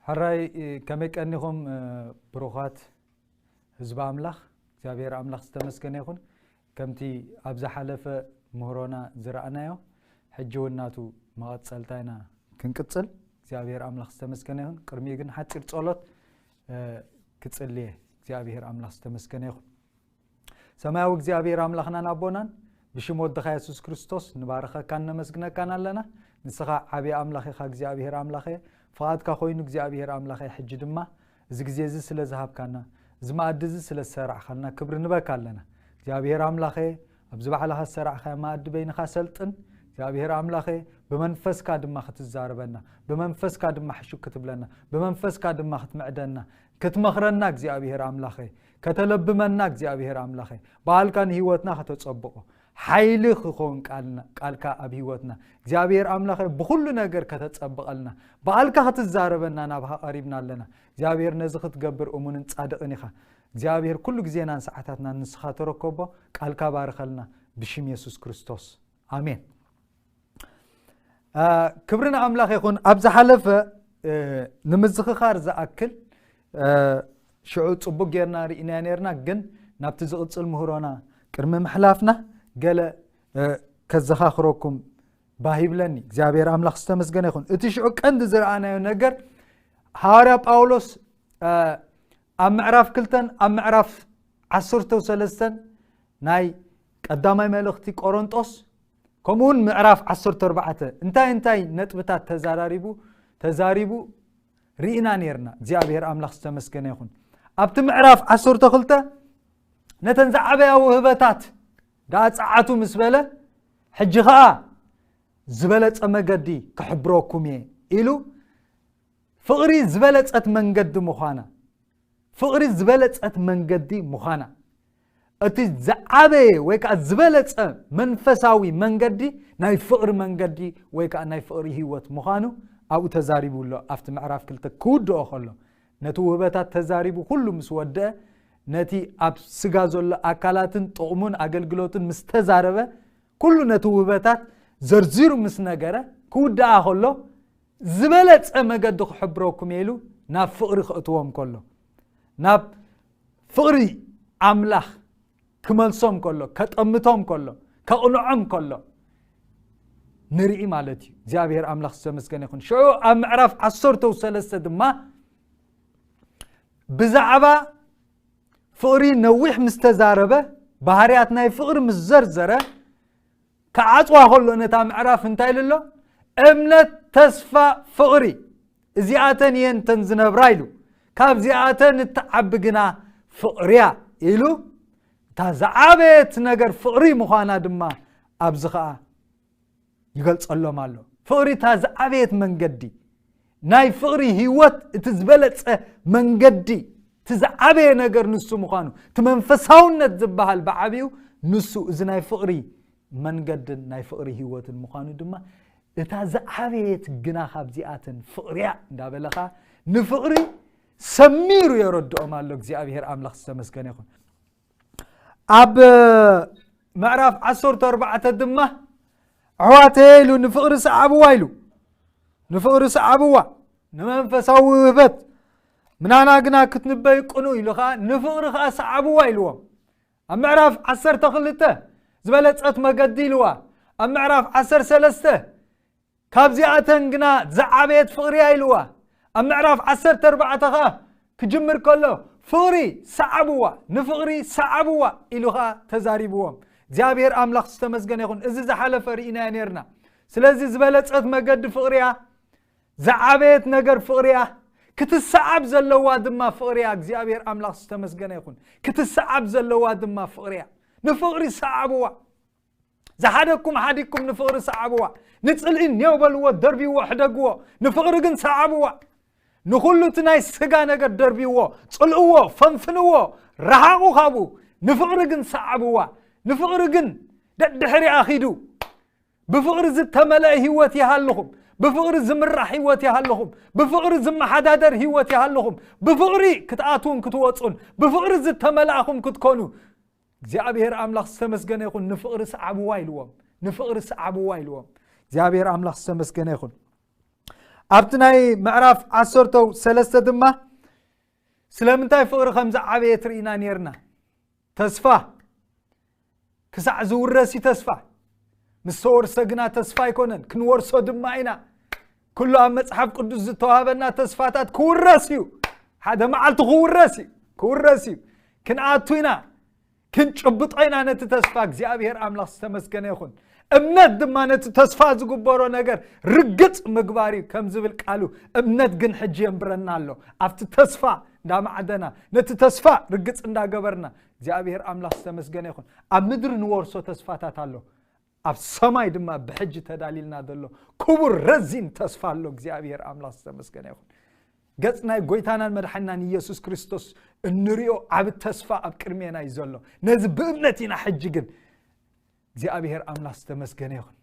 ሕራይ ከመይ ቀኒኹም ብሩኻት ህዝቢ ኣምላኽ? እግዚኣብሔር ኣምላኽ ዝተመስገነ ይኹን። ከምቲ ኣብ ዝሓለፈ ምህሮና ዝረኣናዮ ሕጂ እውን ናቱ መቐጸልታ ኢና ክንቅጽል። እግዚኣብሔር ኣምላኽ ዝተመስገነ ይኹን። ቅድሚኡ ግን ሓጺር ጸሎት ክጽልየ። እግዚኣብሔር ኣምላኽ ዝተመስገነ ይኹን። ሰማያዊ እግዚኣብሔር ኣምላኽናን ኣቦናን፣ ብሽም ወድኻ የሱስ ክርስቶስ ንባርኸካን ነመስግነካን ኣለና። ንስኻ ዓብዪ ኣምላኽ ኢኻ እግዚኣብሔር ኣምላኸ። ፍቓድካ ኮይኑ እግዚኣብሔር ኣምላኸ፣ ሕጂ ድማ እዚ ግዜ እዚ ስለ ዝሃብካና፣ እዚ መኣዲ እዚ ስለ ዝሰራዕኻልና ክብሪ ንበካ ኣለና። እግዚኣብሔር ኣምላኸ፣ ኣብዚ ባዕልኻ ዝሰራዕኻዮ መኣዲ በይንኻ ሰልጥን። እግዚኣብሔር ኣምላኸ፣ ብመንፈስካ ድማ ክትዛረበና፣ ብመንፈስካ ድማ ሕሹክ ክትብለና፣ ብመንፈስካ ድማ ክትምዕደና፣ ክትመኽረና እግዚኣብሔር ኣምላኸ፣ ከተለብመና እግዚኣብሔር ኣምላኸ፣ በዓልካ ንህይወትና ከተጸብቆ፣ ሓይሊ ክኸውን ቃልና፣ ቃልካ ኣብ ህይወትና እግዚኣብሔር ኣምላኸ፣ ብኹሉ ነገር ከተጸብቐልና፣ በዓልካ ክትዛረበና ናብኻ ቀሪብና ኣለና። እግዚኣብሔር ነዚ ክትገብር እሙንን ጻድቕን ኢኻ። እግዚኣብሔር ኩሉ ግዜናን ሰዓታትናን ንስኻ ተረከቦ። ቃልካ ባርኸልና ብሽም የሱስ ክርስቶስ። ኣሜን። ክብሪ ንኣምላኽ ይኹን። ኣብ ዝሓለፈ ንምዝኽኻር ዝኣክል ሽዑ ጽቡቅ ጌርና ርኢናዮ ኔርና፣ ግን ናብቲ ዝቕጽል ምህሮና ቅድሚ ምሕላፍና ገለ ከዘኻኽረኩም ባህ ይብለኒ። እግዚኣብሔር ኣምላኽ ዝተመስገነ ይኹን። እቲ ሽዑ ቀንዲ ዝረኣናዮ ነገር ሃዋርያ ጳውሎስ ኣብ ምዕራፍ ክልተን ኣብ ምዕራፍ ዓሰርተ ሰለስተን ናይ ቀዳማይ መልእኽቲ ቆሮንጦስ፣ ከምኡ እውን ምዕራፍ ዓሰርተ ኣርባዕተ እንታይ እንታይ ነጥብታት ተዛራሪቡ ተዛሪቡ ርኢና ኔርና። እግዚኣብሔር ኣምላኽ ዝተመስገነ ይኹን። ኣብቲ ምዕራፍ ዓሰርተ ክልተ ነተን ዝዓበያ ውህበታት ደኣ ጸዓቱ ምስ በለ፣ ሕጂ ኸኣ ዝበለጸ መገዲ ክሕብረኩም እየ ኢሉ፣ ፍቕሪ ዝበለጸት መንገዲ ምዃና፣ ፍቕሪ ዝበለጸት መንገዲ ምዃና፣ እቲ ዝዓበየ ወይ ከዓ ዝበለጸ መንፈሳዊ መንገዲ ናይ ፍቕሪ መንገዲ ወይ ከዓ ናይ ፍቕሪ ህይወት ምዃኑ ኣብኡ ተዛሪቡ ኣሎ። ኣብቲ ምዕራፍ ክልተ ክውድኦ ከሎ ነቲ ውህበታት ተዛሪቡ ኩሉ ምስ ወደአ፣ ነቲ ኣብ ስጋ ዘሎ ኣካላትን ጥቕሙን ኣገልግሎትን ምስ ተዛረበ፣ ኩሉ ነቲ ውህበታት ዘርዚሩ ምስ ነገረ ክውድኣ ከሎ፣ ዝበለጸ መገዲ ክሕብረኩም እየ ኢሉ ናብ ፍቕሪ ከእትዎም ከሎ፣ ናብ ፍቕሪ ኣምላኽ ክመልሶም ከሎ፣ ከጠምቶም ከሎ፣ ከቕንዖም ከሎ ንርኢ ማለት እዩ። እግዚኣብሔር ኣምላኽ ዝተመስገነ ይኹን። ሽዑ ኣብ ምዕራፍ ዓሰርተ ሰለስተ ድማ ብዛዕባ ፍቕሪ ነዊሕ ምስ ተዛረበ፣ ባህርያት ናይ ፍቕሪ ምስ ዘርዘረ፣ ክዓጽዋ ከሎ ነታ ምዕራፍ እንታይ ኢሉ ኣሎ? እምነት፣ ተስፋ፣ ፍቕሪ፣ እዚኣተን እየን እተን ዝነብራ ኢሉ። ካብዚኣተን እትዓቢ ግና ፍቕሪ እያ ኢሉ፣ እታ ዝዓበየት ነገር ፍቕሪ ምዃና ድማ ኣብዚ ኸኣ ይገልጸሎም ኣሎ። ፍቕሪ እታ ዝዓበየት መንገዲ፣ ናይ ፍቕሪ ህይወት እቲ ዝበለጸ መንገዲ፣ እቲ ዝዓበየ ነገር ንሱ ምዃኑ፣ እቲ መንፈሳውነት ዝበሃል ብዓቢኡ ንሱ፣ እዚ ናይ ፍቕሪ መንገድን ናይ ፍቕሪ ህይወትን ምዃኑ ድማ፣ እታ ዝዓበየት ግና ካብዚኣተን ፍቕሪ እያ እንዳበለ ኸኣ ንፍቕሪ ሰሚሩ የረድኦም ኣሎ። እግዚኣብሔር ኣምላኽ ዝተመስገነ ይኹን። ኣብ ምዕራፍ ዓሰርተ ኣርባዕተ ድማ፣ ኣሕዋተየ ኢሉ፣ ንፍቕሪ ሰዓብዋ ኢሉ፣ ንፍቕሪ ሰዓብዋ፣ ንመንፈሳዊ ውህበት ምናና ግና ክትንበዩ ቅኑ ኢሉ ኸኣ፣ ንፍቕሪ ኸኣ ሰዓብዋ ኢልዎም። ኣብ ምዕራፍ ዓሰርተ ክልተ ዝበለጸት መገዲ ኢልዋ። ኣብ ምዕራፍ ዓሰርተ ሰለስተ ካብዚኣተን ግና ዝዓበየት ፍቕሪ እያ ኢልዋ። ኣብ ምዕራፍ ዓሰርተ ኣርባዕተ ኸኣ ክጅምር ከሎ፣ ፍቕሪ ሰዓብዋ፣ ንፍቕሪ ሰዓብዋ ኢሉ ኸኣ ተዛሪብዎም። እግዚኣብሔር ኣምላኽ ዝተመስገነ ይኹን። እዚ ዝሓለፈ ርኢናዮ ኔርና። ስለዚ ዝበለጸት መገዲ ፍቕሪ እያ፣ ዝዓበየት ነገር ፍቕሪ እያ፣ ክትሰዓብ ዘለዋ ድማ ፍቕሪ እያ። እግዚኣብሔር ኣምላኽ ዝተመስገነ ይኹን። ክትሰዓብ ዘለዋ ድማ ፍቕሪ እያ። ንፍቕሪ ሰዓብዋ። ዝሓደግኩም ሓዲግኩም ንፍቕሪ ሰዓብዋ። ንጽልኢ ኔው በልዎ፣ ደርብይዎ፣ ሕደግዎ። ንፍቕሪ ግን ሰዓብዋ። ንኹሉ እቲ ናይ ስጋ ነገር ደርብይዎ፣ ጽልእዎ፣ ፈንፍንዎ፣ ረሓቑ ካብኡ። ንፍቕሪ ግን ሰዓብዋ። ንፍቕሪ ግን ደድሕሪኣ ኺዱ። ብፍቕሪ ዝተመልአ ህይወት ይሃልኹም። ብፍቕሪ ዝምራሕ ህይወት ይሃልኹም። ብፍቕሪ ዝመሓዳደር ህይወት ይሃልኹም። ብፍቕሪ ክትኣትዉን ክትወጹን፣ ብፍቕሪ ዝተመልኣኹም ክትኮኑ። እግዚኣብሔር ኣምላኽ ዝተመስገነ ይኹን። ንፍቕሪ ሰዓብዋ ኢልዎም። ንፍቕሪ ሰዓብዋ ኢልዎም። እግዚኣብሔር ኣምላኽ ዝተመስገነ ይኹን። ኣብቲ ናይ ምዕራፍ ዓሰርተ ሰለስተ ድማ ስለምንታይ ፍቕሪ ከም ዝዓበየ ትርኢና ነርና። ተስፋ ክሳዕ ዝውረስ እዩ ተስፋ። ምስ ተወርሰ ግና ተስፋ ኣይኮነን፣ ክንወርሶ ድማ ኢና። ኩሉ ኣብ መጽሓፍ ቅዱስ ዝተዋህበና ተስፋታት ክውረስ እዩ። ሓደ መዓልቲ ክውረስ እዩ፣ ክውረስ እዩ። ክንኣቱ ኢና፣ ክንጭብጦ ኢና ነቲ ተስፋ። እግዚኣብሔር ኣምላኽ ዝተመስገነ ይኹን። እምነት ድማ ነቲ ተስፋ ዝግበሮ ነገር ርግጽ ምግባር እዩ። ከም ዝብል ቃሉ፣ እምነት ግን ሕጂ የንብረና ኣሎ። ኣብቲ ተስፋ እንዳማዕደና፣ ነቲ ተስፋ ርግጽ እንዳገበርና፣ እግዚኣብሔር ኣምላኽ ዝተመስገነ ይኹን። ኣብ ምድሪ ንወርሶ ተስፋታት ኣሎ። ኣብ ሰማይ ድማ ብሕጂ ተዳሊልና ዘሎ ክቡር ረዚን ተስፋ ኣሎ። እግዚኣብሔር ኣምላኽ ዝተመስገነ ይኹን። ገጽ ናይ ጎይታናን መድሓናን ኢየሱስ ክርስቶስ እንሪኦ ዓቢ ተስፋ ኣብ ቅድሜና እዩ ዘሎ። ነዚ ብእምነት ኢና ሕጂ ግን እግዚኣብሔር ኣምላኽ ዝተመስገነ ይኹን።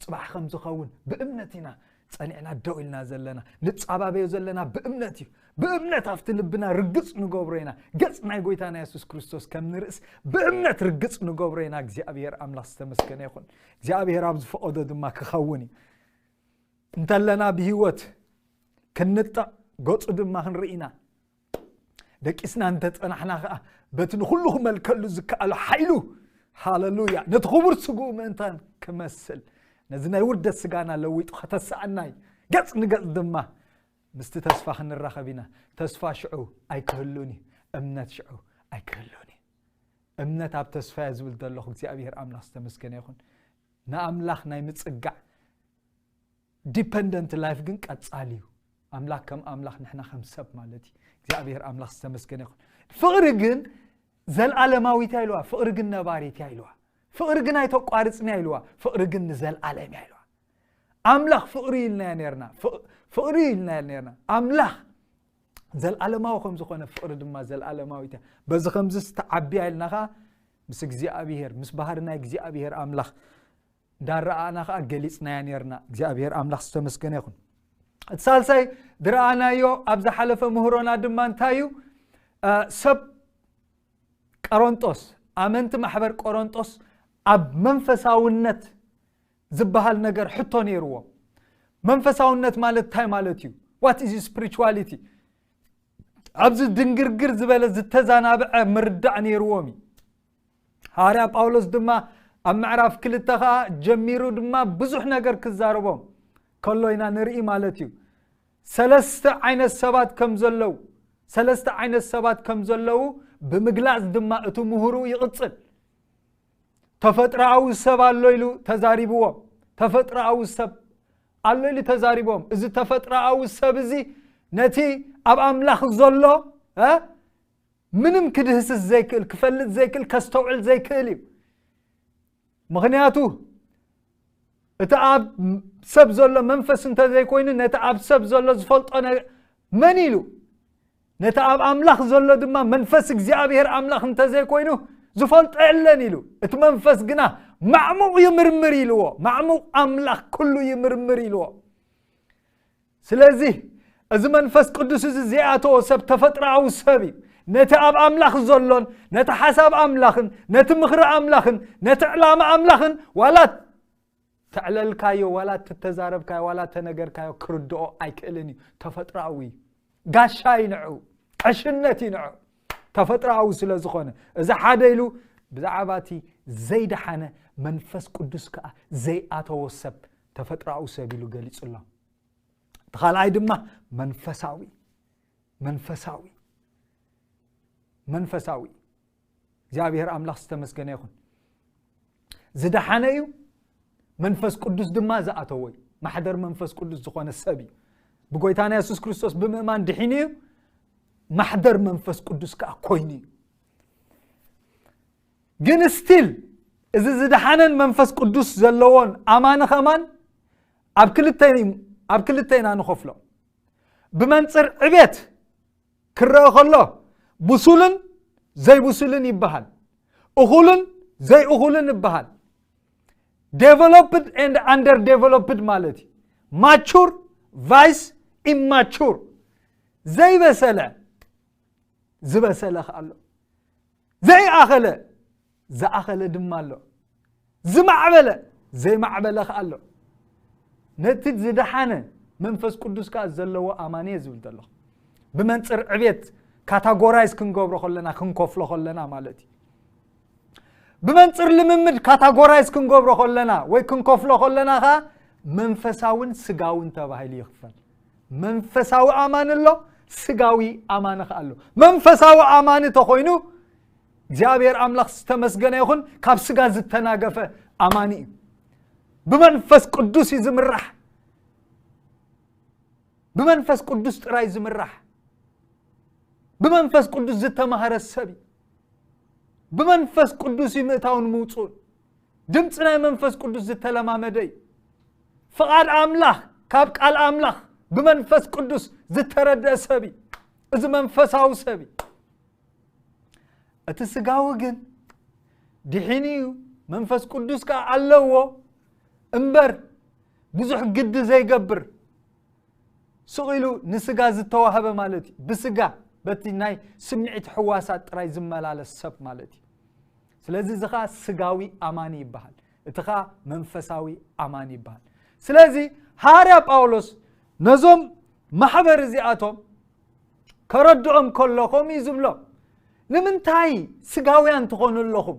ጽባሕ ከም ዝኸውን ብእምነት ኢና ጸኒዕና ደው ኢልና ዘለና። ንጻባበዮ ዘለና ብእምነት እዩ። ብእምነት ኣብቲ ልብና ርግጽ ንገብሮ ኢና። ገጽ ናይ ጎይታና የሱስ ክርስቶስ ከም ንርእስ ብእምነት ርግጽ ንገብሮ ኢና። እግዚኣብሔር ኣምላኽ ዝተመስገነ ይኹን። እግዚኣብሔር ኣብ ዝፈቐዶ ድማ ክኸውን እዩ። እንተለና ብህይወት ክንንጠቕ፣ ገጹ ድማ ክንርኢ ኢና። ደቂስና እንተጸናሕና ኸኣ፣ በቲ ንኹሉ ክመልከሉ ዝከኣሎ ሓይሉ፣ ሃለሉያ፣ ነቲ ክቡር ስግኡ ምእንታን ክመስል፣ ነዚ ናይ ውርደት ስጋና ለዊጡ ከተስኣና እዩ። ገጽ ንገጽ ድማ ምስቲ ተስፋ ክንራኸብ ኢና። ተስፋ ሽዑ ኣይክህሉን እዩ፣ እምነት ሽዑ ኣይክህሉን እዩ። እምነት ኣብ ተስፋ እየ ዝብል ዘለኹ። እግዚኣብሔር ኣምላኽ ዝተመስገነ ይኹን። ንኣምላኽ ናይ ምጽጋዕ ዲፐንደንት ላይፍ ግን ቀጻሊ እዩ። ኣምላኽ ከም ኣምላኽ፣ ንሕና ከም ሰብ ማለት እዩ። እግዚኣብሔር ኣምላኽ ዝተመስገነ ይኹን። ፍቕሪ ግን ዘልኣለማዊት እያ ኢልዋ፣ ፍቕሪ ግን ነባሪት እያ ኢልዋ። ፍቕሪ ግን ኣይተቋርጽን እያ ኢልዋ፣ ፍቕሪ ግን ንዘልኣለም እያ ኢልዋ። ኣምላኽ ፍቕሪ ኢልናዮ ነርና፣ ፍቕ-፣ ፍቕሪ ኢልናዮ ነርና። ኣምላኽ ዘልኣለማዊ ከም ዝኾነ፣ ፍቕሪ ድማ ዘልኣለማዊት እያ። በዚ ከምዚ ዝተዓብያ ኢልና ኸኣ ምስ እግዚኣብሔር፣ ምስ ባህሪ ናይ እግዚኣብሔር ኣምላኽ እንዳረኣና ኸኣ ገሊጽናያ ነርና። እግዚኣብሔር ኣምላኽ ዝተመስገነ ይኹን። እቲ ሳልሳይ ዝረኣናዮ ኣብ ዝሓለፈ ምህሮና ድማ እንታይ እዩ? እ፣ ሰብ ቆሮንጦስ፣ ኣመንቲ ማሕበር ቆሮንጦስ ኣብ መንፈሳውነት ዝበሃል ነገር ሕቶ ነይርዎም። መንፈሳውነት ማለት እንታይ ማለት እዩ? What is spirituality? ኣብዚ ድንግርግር ዝበለ ዝተዛናብዐ ምርዳእ ነይርዎም እዩ። ሃዋርያ ጳውሎስ ድማ ኣብ ምዕራፍ ክልተ ኸኣ ጀሚሩ ድማ ብዙሕ ነገር ክዛረቦም ከሎ ኢና ንርኢ ማለት እዩ። ሰለስተ ዓይነት ሰባት ከም ዘለዉ፣ ሰለስተ ዓይነት ሰባት ከም ዘለዉ ብምግላጽ ድማ እቲ ምሁሩ ይቕጽል። ተፈጥሮኣዊ ሰብ ኣሎ ኢሉ ተዛሪብዎም። ተፈጥሮኣዊ ሰብ ኣሎ ኢሉ ተዛሪብዎም። እዚ ተፈጥሮኣዊ ሰብ እዚ ነቲ ኣብ ኣምላኽ ዘሎ፣ እ፣ ምንም ክድህስስ ዘይክእል፣ ክፈልጥ ዘይክእል፣ ከስተውዕል ዘይክእል እዩ። ምኽንያቱ እቲ ኣብ ሰብ ዘሎ መንፈስ እንተዘይኮይኑ፣ ነቲ ኣብ ሰብ ዘሎ ዝፈልጦ ነ-፣ መን ኢሉ? ነቲ ኣብ ኣምላኽ ዘሎ ድማ መንፈስ እግዚኣብሔር ኣምላኽ እንተዘይኮይኑ ዝፈልጦ የለን ኢሉ። እቲ መንፈስ ግና ማዕሙቕ ይምርምር ኢልዎ። ማዕሙቕ ኣምላኽ ኩሉ ይምርምር ኢልዎ። ስለዚ እዚ መንፈስ ቅዱስ እዚ ዘይኣተዎ ሰብ ተፈጥሮኣዊ ሰብ እዩ። ነቲ ኣብ ኣምላኽ ዘሎን ነቲ ሓሳብ ኣምላኽን ነቲ ምኽሪ ኣምላኽን ነቲ ዕላማ ኣምላኽን ዋላ ተዕለልካዮ፣ ዋላ ተተዛረብካዮ፣ ዋላ ተነገርካዮ ክርድኦ ኣይክእልን እዩ። ተፈጥሮኣዊ እዩ። ጋሻ እዩ ንዑ፣ ዕሽነት እዩ ንዑ። ተፈጥሮኣዊ ስለ ዝኾነ፣ እዚ ሓደ ኢሉ ብዛዕባ እቲ ዘይደሓነ መንፈስ ቅዱስ ከኣ ዘይኣተዎ ሰብ ተፈጥሮኣዊ ሰብ ኢሉ ገሊጹ ኣሎ። እቲ ካልኣይ ድማ መንፈሳዊ፣ መንፈሳዊ፣ መንፈሳዊ። እግዚኣብሔር ኣምላኽ ዝተመስገነ ይኹን። ዝደሓነ እዩ፣ መንፈስ ቅዱስ ድማ ዝኣተዎ እዩ። ማሕደር መንፈስ ቅዱስ ዝኾነ ሰብ እዩ። ብጎይታና የሱስ ክርስቶስ ብምእማን ድሒኑ እዩ። ማሕደር መንፈስ ቅዱስ ከኣ ኮይኑ እዩ። ግን ስቲል እዚ ዝደሓነን መንፈስ ቅዱስ ዘለዎን ኣማኒ ከማን ኣብ ክልተ፣ ኣብ ክልተ ኢና ንኸፍሎ። ብመንጽር ዕቤት ክረአ ከሎ ብሱልን ዘይብሱልን ይበሃል። እኹልን ዘይእኹልን ይበሃል። Developed and underdeveloped ማለት እዩ። Mature ቫይስ ኢማቹር። ዘይበሰለ ዝበሰለ ከኣ ኣሎ። ዘይኣኸለ ዝኣኸለ ድማ ኣሎ። ዝማዕበለ ዘይማዕበለ ከኣ ኣሎ። ነቲ ዝደሓነ መንፈስ ቅዱስ ከኣ ዘለዎ ኣማኒ እየ ዝብል ዘለኹ። ብመንጽር ዕቤት ካታጎራይዝ ክንገብሮ ከለና፣ ክንከፍሎ ከለና ማለት እዩ። ብመንጽር ልምምድ ካታጎራይዝ ክንገብሮ ከለና ወይ ክንከፍሎ ከለና ከኣ መንፈሳውን ስጋውን ተባሂሉ ይኽፈል። መንፈሳዊ ኣማኒ ኣሎ፣ ስጋዊ ኣማኒ ከኣ ኣሎ። መንፈሳዊ ኣማኒ ተኾይኑ እግዚኣብሔር ኣምላኽ ዝተመስገነ ይኹን፣ ካብ ስጋ ዝተናገፈ ኣማኒ እዩ። ብመንፈስ ቅዱስ እዩ ዝምራሕ። ብመንፈስ ቅዱስ ጥራይ ዝምራሕ፣ ብመንፈስ ቅዱስ ዝተማህረ ሰብ እዩ። ብመንፈስ ቅዱስ እዩ ምእታውን ምውፅኡን። ድምፂ ናይ መንፈስ ቅዱስ ዝተለማመደ እዩ። ፍቓድ ኣምላኽ ካብ ቃል ኣምላኽ ብመንፈስ ቅዱስ ዝተረድአ ሰብ እዩ። እዚ መንፈሳዊ ሰብ እዩ። እቲ ስጋዊ ግን ድሒኑ እዩ፣ መንፈስ ቅዱስ ከኣ ኣለዎ እምበር ብዙሕ ግዲ ዘይገብር፣ ስቕ ኢሉ ንስጋ ዝተዋህበ ማለት እዩ። ብስጋ በቲ ናይ ስምዒት ሕዋሳት ጥራይ ዝመላለስ ሰብ ማለት እዩ። ስለዚ እዚ ኸኣ ስጋዊ ኣማኒ ይበሃል፣ እቲ ኸኣ መንፈሳዊ ኣማኒ ይበሃል። ስለዚ ሃዋርያ ጳውሎስ ነዞም ማሕበር እዚኣቶም ከረድኦም ከሎ ከምኡ እዩ ዝብሎም፣ ንምንታይ ስጋውያን ትኾኑ ኣለኹም?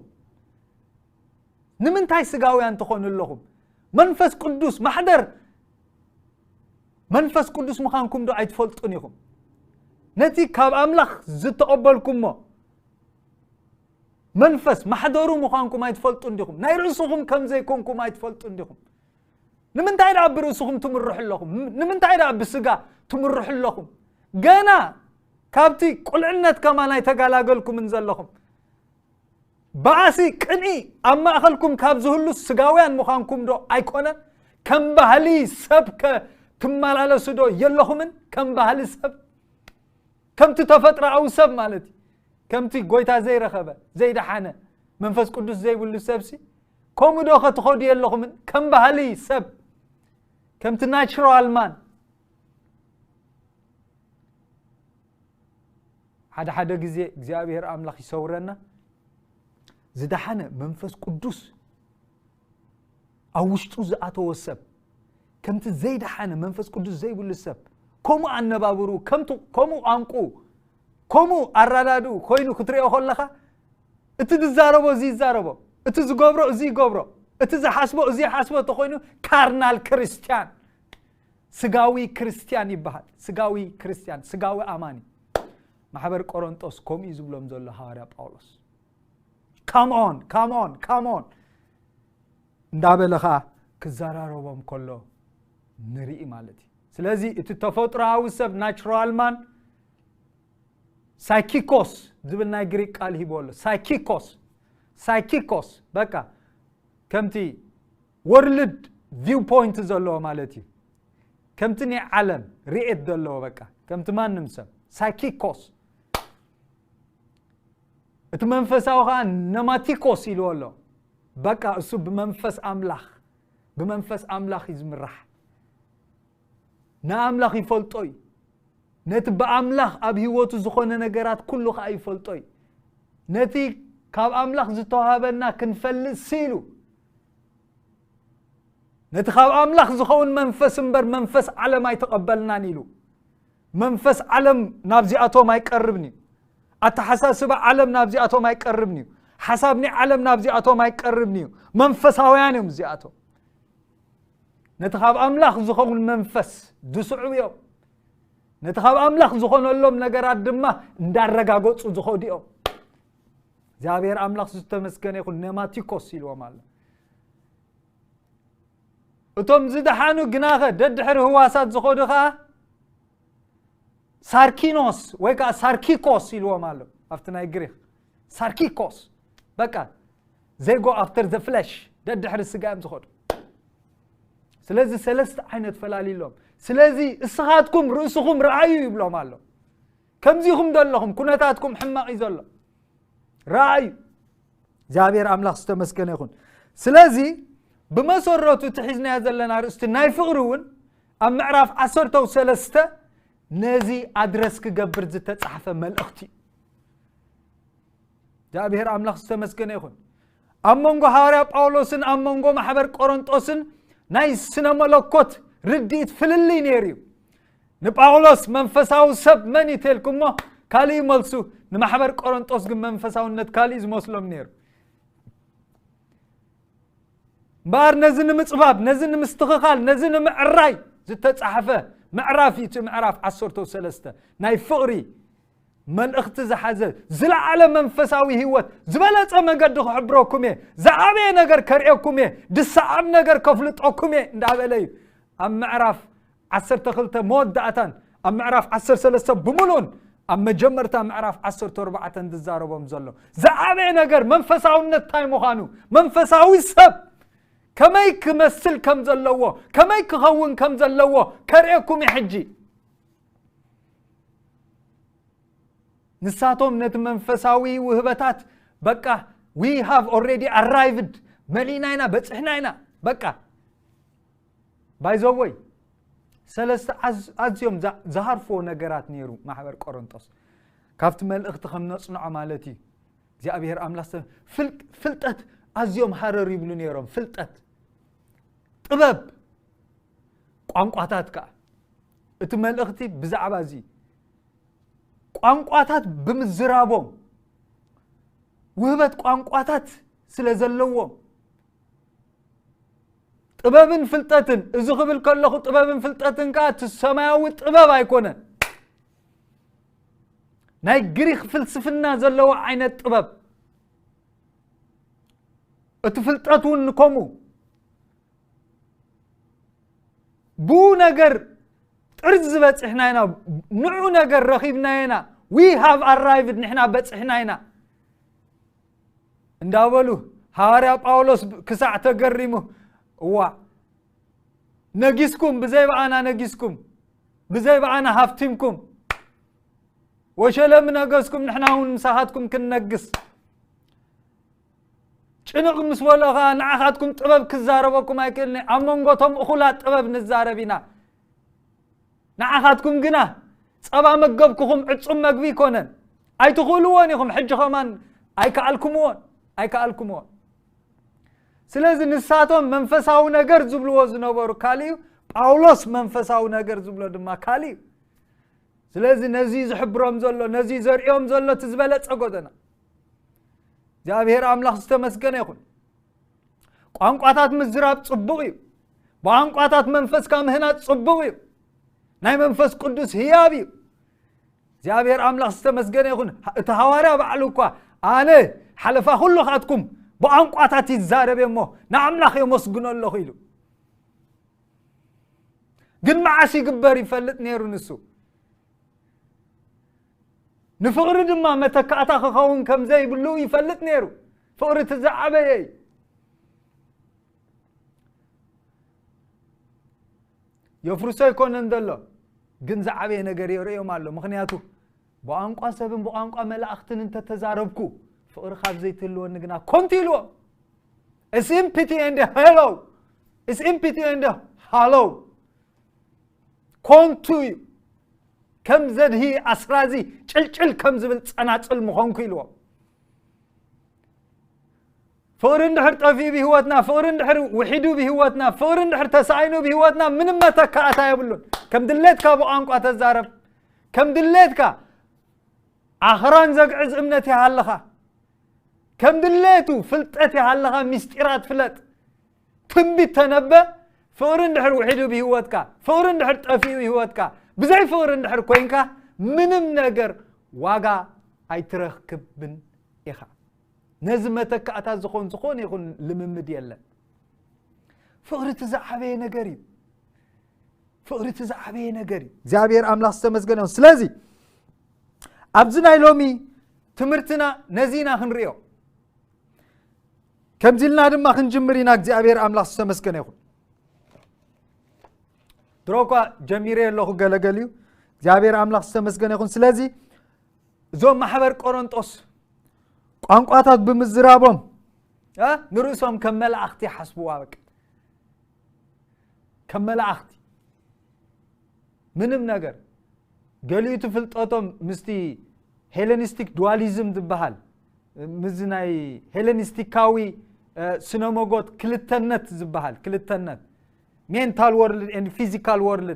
ንምንታይ ስጋውያን ትኾኑ ኣለኹም? መንፈስ ቅዱስ ማሕደር መንፈስ ቅዱስ ምዃንኩም ዶ ኣይትፈልጡን ኢኹም? ነቲ ካብ ኣምላኽ ዝተቐበልኩሞ መንፈስ ማሕደሩ ምዃንኩም ኣይትፈልጡን ዲኹም? ናይ ርእስኹም ከም ዘይኮንኩም ኣይትፈልጡን ዲኹም? ንምንታይ ደኣ ብርእስኹም ትምርሑ ኣለኹም? ንምንታይ ደኣ ብስጋ ትምርሑ ኣለኹም? ገና ካብቲ ቁልዕነት ከማን ኣይተጋላገልኩምን ዘለኹም። ባእሲ ቅንኢ ኣብ ማእኸልኩም ካብ ዝህሉ ስጋውያን ምዃንኩም ዶ ኣይኮነን? ከም ባህሊ ሰብ ከ ትመላለሱ ዶ የለኹምን? ከም ባህሊ ሰብ፣ ከምቲ ተፈጥሮኣዊ ሰብ ማለት እዩ። ከምቲ ጎይታ ዘይረኸበ፣ ዘይደሓነ፣ መንፈስ ቅዱስ ዘይብሉ ሰብሲ ከምኡ ዶ ከ ትኸዱ የለኹምን? ከም ባህሊ ሰብ፣ ከምቲ ናቹራል ማን። ሓደ ሓደ ግዜ እግዚኣብሔር ኣምላኽ ይሰውረና። ዝደሓነ መንፈስ ቅዱስ ኣብ ውሽጡ ዝኣተወ ሰብ፣ ከምቲ ዘይደሓነ መንፈስ ቅዱስ ዘይብሉ ሰብ፣ ከምኡ ኣነባብሩ፣ ከምቲ፣ ከምኡ ቋንቁ፣ ከምኡ ኣራዳድኡ ኮይኑ ክትሪኦ ከለኻ፣ እቲ ዝዛረቦ እዚ ይዛረቦ፣ እቲ ዝገብሮ እዚ ይገብሮ፣ እቲ ዝሓስቦ እዚ ይሓስቦ ተኾይኑ ካርናል ክርስቲያን፣ ስጋዊ ክርስቲያን ይበሃል። ስጋዊ ክርስቲያን፣ ስጋዊ ኣማኒ። ማሕበር ቆሮንጦስ ከምኡ እዩ ዝብሎም ዘሎ ሃዋርያ ጳውሎስ። ካም ኦን፣ ካም ኦን፣ ካም ኦን እንዳበለ ኸኣ ክዘራረቦም ከሎ ንርኢ ማለት እዩ። ስለዚ እቲ ተፈጥሮኣዊ ሰብ ናቹራል ማን ሳይኪኮስ ዝብል ናይ ግሪክ ቃል ሂቦ ኣሎ። ሳይኪኮስ፣ ሳይኪኮስ በቃ ከምቲ ወርልድ ቪው ፖይንት ዘለዎ ማለት እዩ። ከምቲ ናይ ዓለም ርኤት ዘለዎ በቃ ከምቲ ማንም ሰብ ሳይኪኮስ። እቲ መንፈሳዊ ኸዓ ነማቲኮስ ኢልዎ ኣሎ። በቃ እሱ ብመንፈስ ኣምላኽ፣ ብመንፈስ ኣምላኽ እዩ ዝምራሕ። ንኣምላኽ ይፈልጦ እዩ። ነቲ ብኣምላኽ ኣብ ህይወቱ ዝኾነ ነገራት ኩሉ ኸዓ ይፈልጦ እዩ። ነቲ ካብ ኣምላኽ ዝተዋሃበና ክንፈልጥ ሲሉ፣ ነቲ ካብ ኣምላኽ ዝኸውን መንፈስ እምበር መንፈስ ዓለም ኣይተቐበልናን ኢሉ። መንፈስ ዓለም ናብዚኣቶም ኣይቀርብን እዩ። ኣተሓሳስባ ዓለም ናብዚኣቶም ኣይቀርብን እዩ። ሓሳብ ናይ ዓለም ናብዚኣቶም ኣይቀርብን እዩ። መንፈሳውያን እዮም እዚኣቶም። ነቲ ካብ ኣምላኽ ዝኸውን መንፈስ ዝስዕቡ እዮም። ነቲ ካብ ኣምላኽ ዝኾነሎም ነገራት ድማ እንዳረጋገጹ ዝኸዱ እዮም። እግዚኣብሔር ኣምላኽ ዝተመስገነ ይኹን። ነማቲኮስ ኢልዎም ኣሎ። እቶም ዝደሓኑ ግናኸ ደድሕሪ ህዋሳት ዝኸዱ ኸዓ ሳርኪኖስ ወይ ከዓ ሳርኪኮስ ኢልዎም ኣሎ ኣብቲ ናይ ግሪክ። ሳርኪኮስ በቃ they go after the flesh፣ ደድሕሪ ስጋ እዮም ዝኸዱ። ስለዚ ሰለስተ ዓይነት ፈላሊሎም። ስለዚ እስኻትኩም ርእስኹም ረኣዩ ይብሎም ኣሎ። ከምዚኹም ዘለኹም ኩነታትኩም ሕማቕ እዩ ዘሎ። ረኣዩ። እግዚኣብሔር ኣምላኽ ዝተመስገነ ይኹን። ስለዚ ብመሰረቱ እቲ ሒዝናዮ ዘለና ርእስቲ ናይ ፍቕሪ እውን ኣብ ምዕራፍ ዓሰርተው ሰለስተ ነዚ ኣድረስ ክገብር ዝተጻሕፈ መልእኽቲ እዩ። እግዚኣብሔር ኣምላኽ ዝተመስገነ ይኹን። ኣብ መንጎ ሃዋርያ ጳውሎስን ኣብ መንጎ ማሕበር ቆሮንጦስን ናይ ስነ መለኮት ርድኢት ፍልልይ ነይሩ እዩ። ንጳውሎስ መንፈሳዊ ሰብ መን እዩ ተልኩሞ ካልእ እዩ መልሱ። ንማሕበር ቆሮንጦስ ግን መንፈሳውነት ካልእ እዩ ዝመስሎም ነይሩ። እምበኣር ነዚ ንምጽባብ፣ ነዚ ንምስትኽኻል፣ ነዚ ንምዕራይ ዝተጻሕፈ ምዕራፍ እዩ። እቲ ምዕራፍ ዓሰርተ ሰለስተ ናይ ፍቕሪ መልእኽቲ ዝሓዘ ዝለዓለ መንፈሳዊ ህይወት ዝበለጸ መገዲ ክሕብረኩም እየ፣ ዝዓበየ ነገር ከርእየኩም እየ፣ ዝሰዓብ ነገር ከፍልጠኩም እየ እንዳበለ እዩ። ኣብ ምዕራፍ ዓሰርተ ክልተ መወዳእታን ኣብ ምዕራፍ ዓሰርተ ሰለስተ ብምሉእን ኣብ መጀመርታ ምዕራፍ ዓሰርተ ኣርባዕተ ዝዛረቦም ዘሎ ዝዓበየ ነገር መንፈሳውነት እንታይ ምዃኑ፣ መንፈሳዊ ሰብ ከመይ ክመስል ከም ዘለዎ፣ ከመይ ክኸውን ከም ዘለዎ ከርእየኩም እየ ሕጂ። ንሳቶም ነቲ መንፈሳዊ ውህበታት በቃ we have already arrived፣ መሊእና ኢና፣ በጽሕና ኢና። በቃ by the way ሰለስተ ኣዝ- ኣዝዮም ዛ- ዝሃርፍዎ ነገራት ነይሩ ማሕበር ቆሮንጦስ። ካብቲ መልእኽቲ ከም ነጽንዖ ማለት እዩ። እግዚኣብሔር ኣምላኽ ስተ- ፍልጥ- ፍልጠት ኣዝዮም ሃረር ይብሉ ነይሮም። ፍልጠት፣ ጥበብ፣ ቋንቋታት ከዓ እቲ መልእኽቲ ብዛዕባ እዚ ቋንቋታት ብምዝራቦም ውህበት ቋንቋታት ስለ ዘለዎም ጥበብን ፍልጠትን፣ እዚ ክብል ከለኹ ጥበብን ፍልጠትን ከዓ እቲ ሰማያዊ ጥበብ ኣይኮነን። ናይ ግሪክ ፍልስፍና ዘለዎ ዓይነት ጥበብ፣ እቲ ፍልጠት እውን ከምኡ። ብኡ ነገር ጥርዚ ዝበፅሕና ኢና፣ ንዑ ነገር ረኺብና ኢና። We have arrived፣ ንሕና በፅሕና ኢና እንዳበሉ ሃዋርያ ጳውሎስ ክሳዕ ተገሪሙ፣ እዋ ነጊስኩም፣ ብዘይ ብኣና ነጊስኩም፣ ብዘይ ብኣና ሃፍቲምኩም፣ ወሸለ ምነገስኩም፣ ንሕና እውን ምሳኻትኩም ክንነግስ። ጭንቕ ምስ በሎ ኸዓ ንዓኻትኩም ጥበብ ክዛረበኩም ኣይክእልን እየ። ኣብ መንጎ እቶም እኹላት ጥበብ ንዛረብ ኢና። ንዓኻትኩም ግና ጸባ መገብኩኹም፣ ዕጹም መግቢ ይኮነን። ኣይትኽእልዎን ኢኹም። ሕጂ ኸማን ኣይከኣልኩምዎን፣ ኣይከኣልኩምዎን። ስለዚ ንሳቶም መንፈሳዊ ነገር ዝብልዎ ዝነበሩ ካልእ እዩ፣ ጳውሎስ መንፈሳዊ ነገር ዝብሎ ድማ ካልእ እዩ። ስለዚ ነዚ ዝሕብሮም ዘሎ፣ ነዚ ዘርእዮም ዘሎ እቲ ዝበለጸ ጎደና። እግዚኣብሔር ኣምላኽ ዝተመስገነ ይኹን። ቋንቋታት ምዝራብ ጽቡቕ እዩ። ብቋንቋታት መንፈስካ ምህናጽ ጽቡቕ እዩ። ናይ መንፈስ ቅዱስ ህያብ እዩ። እግዚኣብሔር ኣምላኽ ዝተመስገነ ይኹን። እቲ ሃዋርያ ባዕሉ እኳ ኣነ ሓለፋ ኩሉኻትኩም ብቋንቋታት ይዛረብ እየ እሞ ንኣምላኽ የመስግኖ ኣለኹ ኢሉ። ግን መዓስ ይግበር ይፈልጥ ነይሩ ንሱ። ንፍቕሪ ድማ መተካእታ ክኸውን ከም ዘይብሉ ይፈልጥ ነይሩ። ፍቕሪ እቲ ዝዓበየ እዩ። የፍርሶ ኣይኮነን ዘሎ፣ ግን ዝዓበየ ነገር የርእዮም ኣሎ። ምኽንያቱ ብቋንቋ ሰብን ብቋንቋ መላእኽትን እንተተዛረብኩ ፍቕሪ ካብ ዘይትህልወኒ ግና ኮንቱ ኢልዎ። It's empty and hollow. It's empty and hollow። ኮንቱ እዩ። ከም ዘድሂ ኣስራዚ ጭልጭል ከም ዝብል ጸናጽል ምኾንኩ ኢልዎ። ፍቕሪ እንድሕር ጠፊኡ ብህይወትና፣ ፍቕሪ እንድሕር ውሒዱ ብህይወትና፣ ፍቕሪ እንድሕር ተሳኢኑ ብህይወትና ምንም መተካእታ የብሉን። ከም ድሌትካ ብቋንቋ ተዛረብ፣ ከም ድሌትካ ኣኽራን ዘግዕዝ እምነት ይሃልኻ፣ ከም ድሌቱ ፍልጠት ይሃልኻ፣ ምስጢራት ፍለጥ፣ ትንቢት ተነበ። ፍቕሪ እንድሕር ውሒዱ ብህይወትካ፣ ፍቕሪ እንድሕር ጠፊኡ ብህይወትካ፣ ብዘይ ፍቕሪ እንድሕር ኮይንካ ምንም ነገር ዋጋ ኣይትረክብን ኢኻ። ነዚ መተካእታ ዝኾን ዝኾን ይኹን ልምምድ የለን። ፍቕሪ እቲ ዝዓበየ ነገር እዩ። ፍቕሪ እቲ ዝዓበየ ነገር እዩ። እግዚኣብሔር ኣምላኽ ዝተመስገነ ይኹን። ስለዚ ኣብዚ ናይ ሎሚ ትምህርትና ነዚ ኢና ክንሪኦ። ከምዚ ኢልና ድማ ክንጅምር ኢና። እግዚኣብሔር ኣምላኽ ዝተመስገነ ይኹን። ድሮ እኳ ጀሚረ ኣለኹ ገለገል እዩ። እግዚኣብሔር ኣምላኽ ዝተመስገነ ይኹን። ስለዚ እዞም ማሕበር ቆሮንጦስ ቋንቋታት ብምዝራቦም እ ንርእሶም ከም መላእኽቲ ይሓስብዋ። በቃ ከም መላእኽቲ ምንም ነገር። ገሊኡ እቲ ፍልጠቶም ምስቲ ሄለኒስቲክ ዱዋሊዝም ዝበሃል፣ ምስዚ ናይ ሄለኒስቲካዊ እ፣ ስነ መጎት ክልተነት ዝበሃል፣ ክልተነት mental world and physical world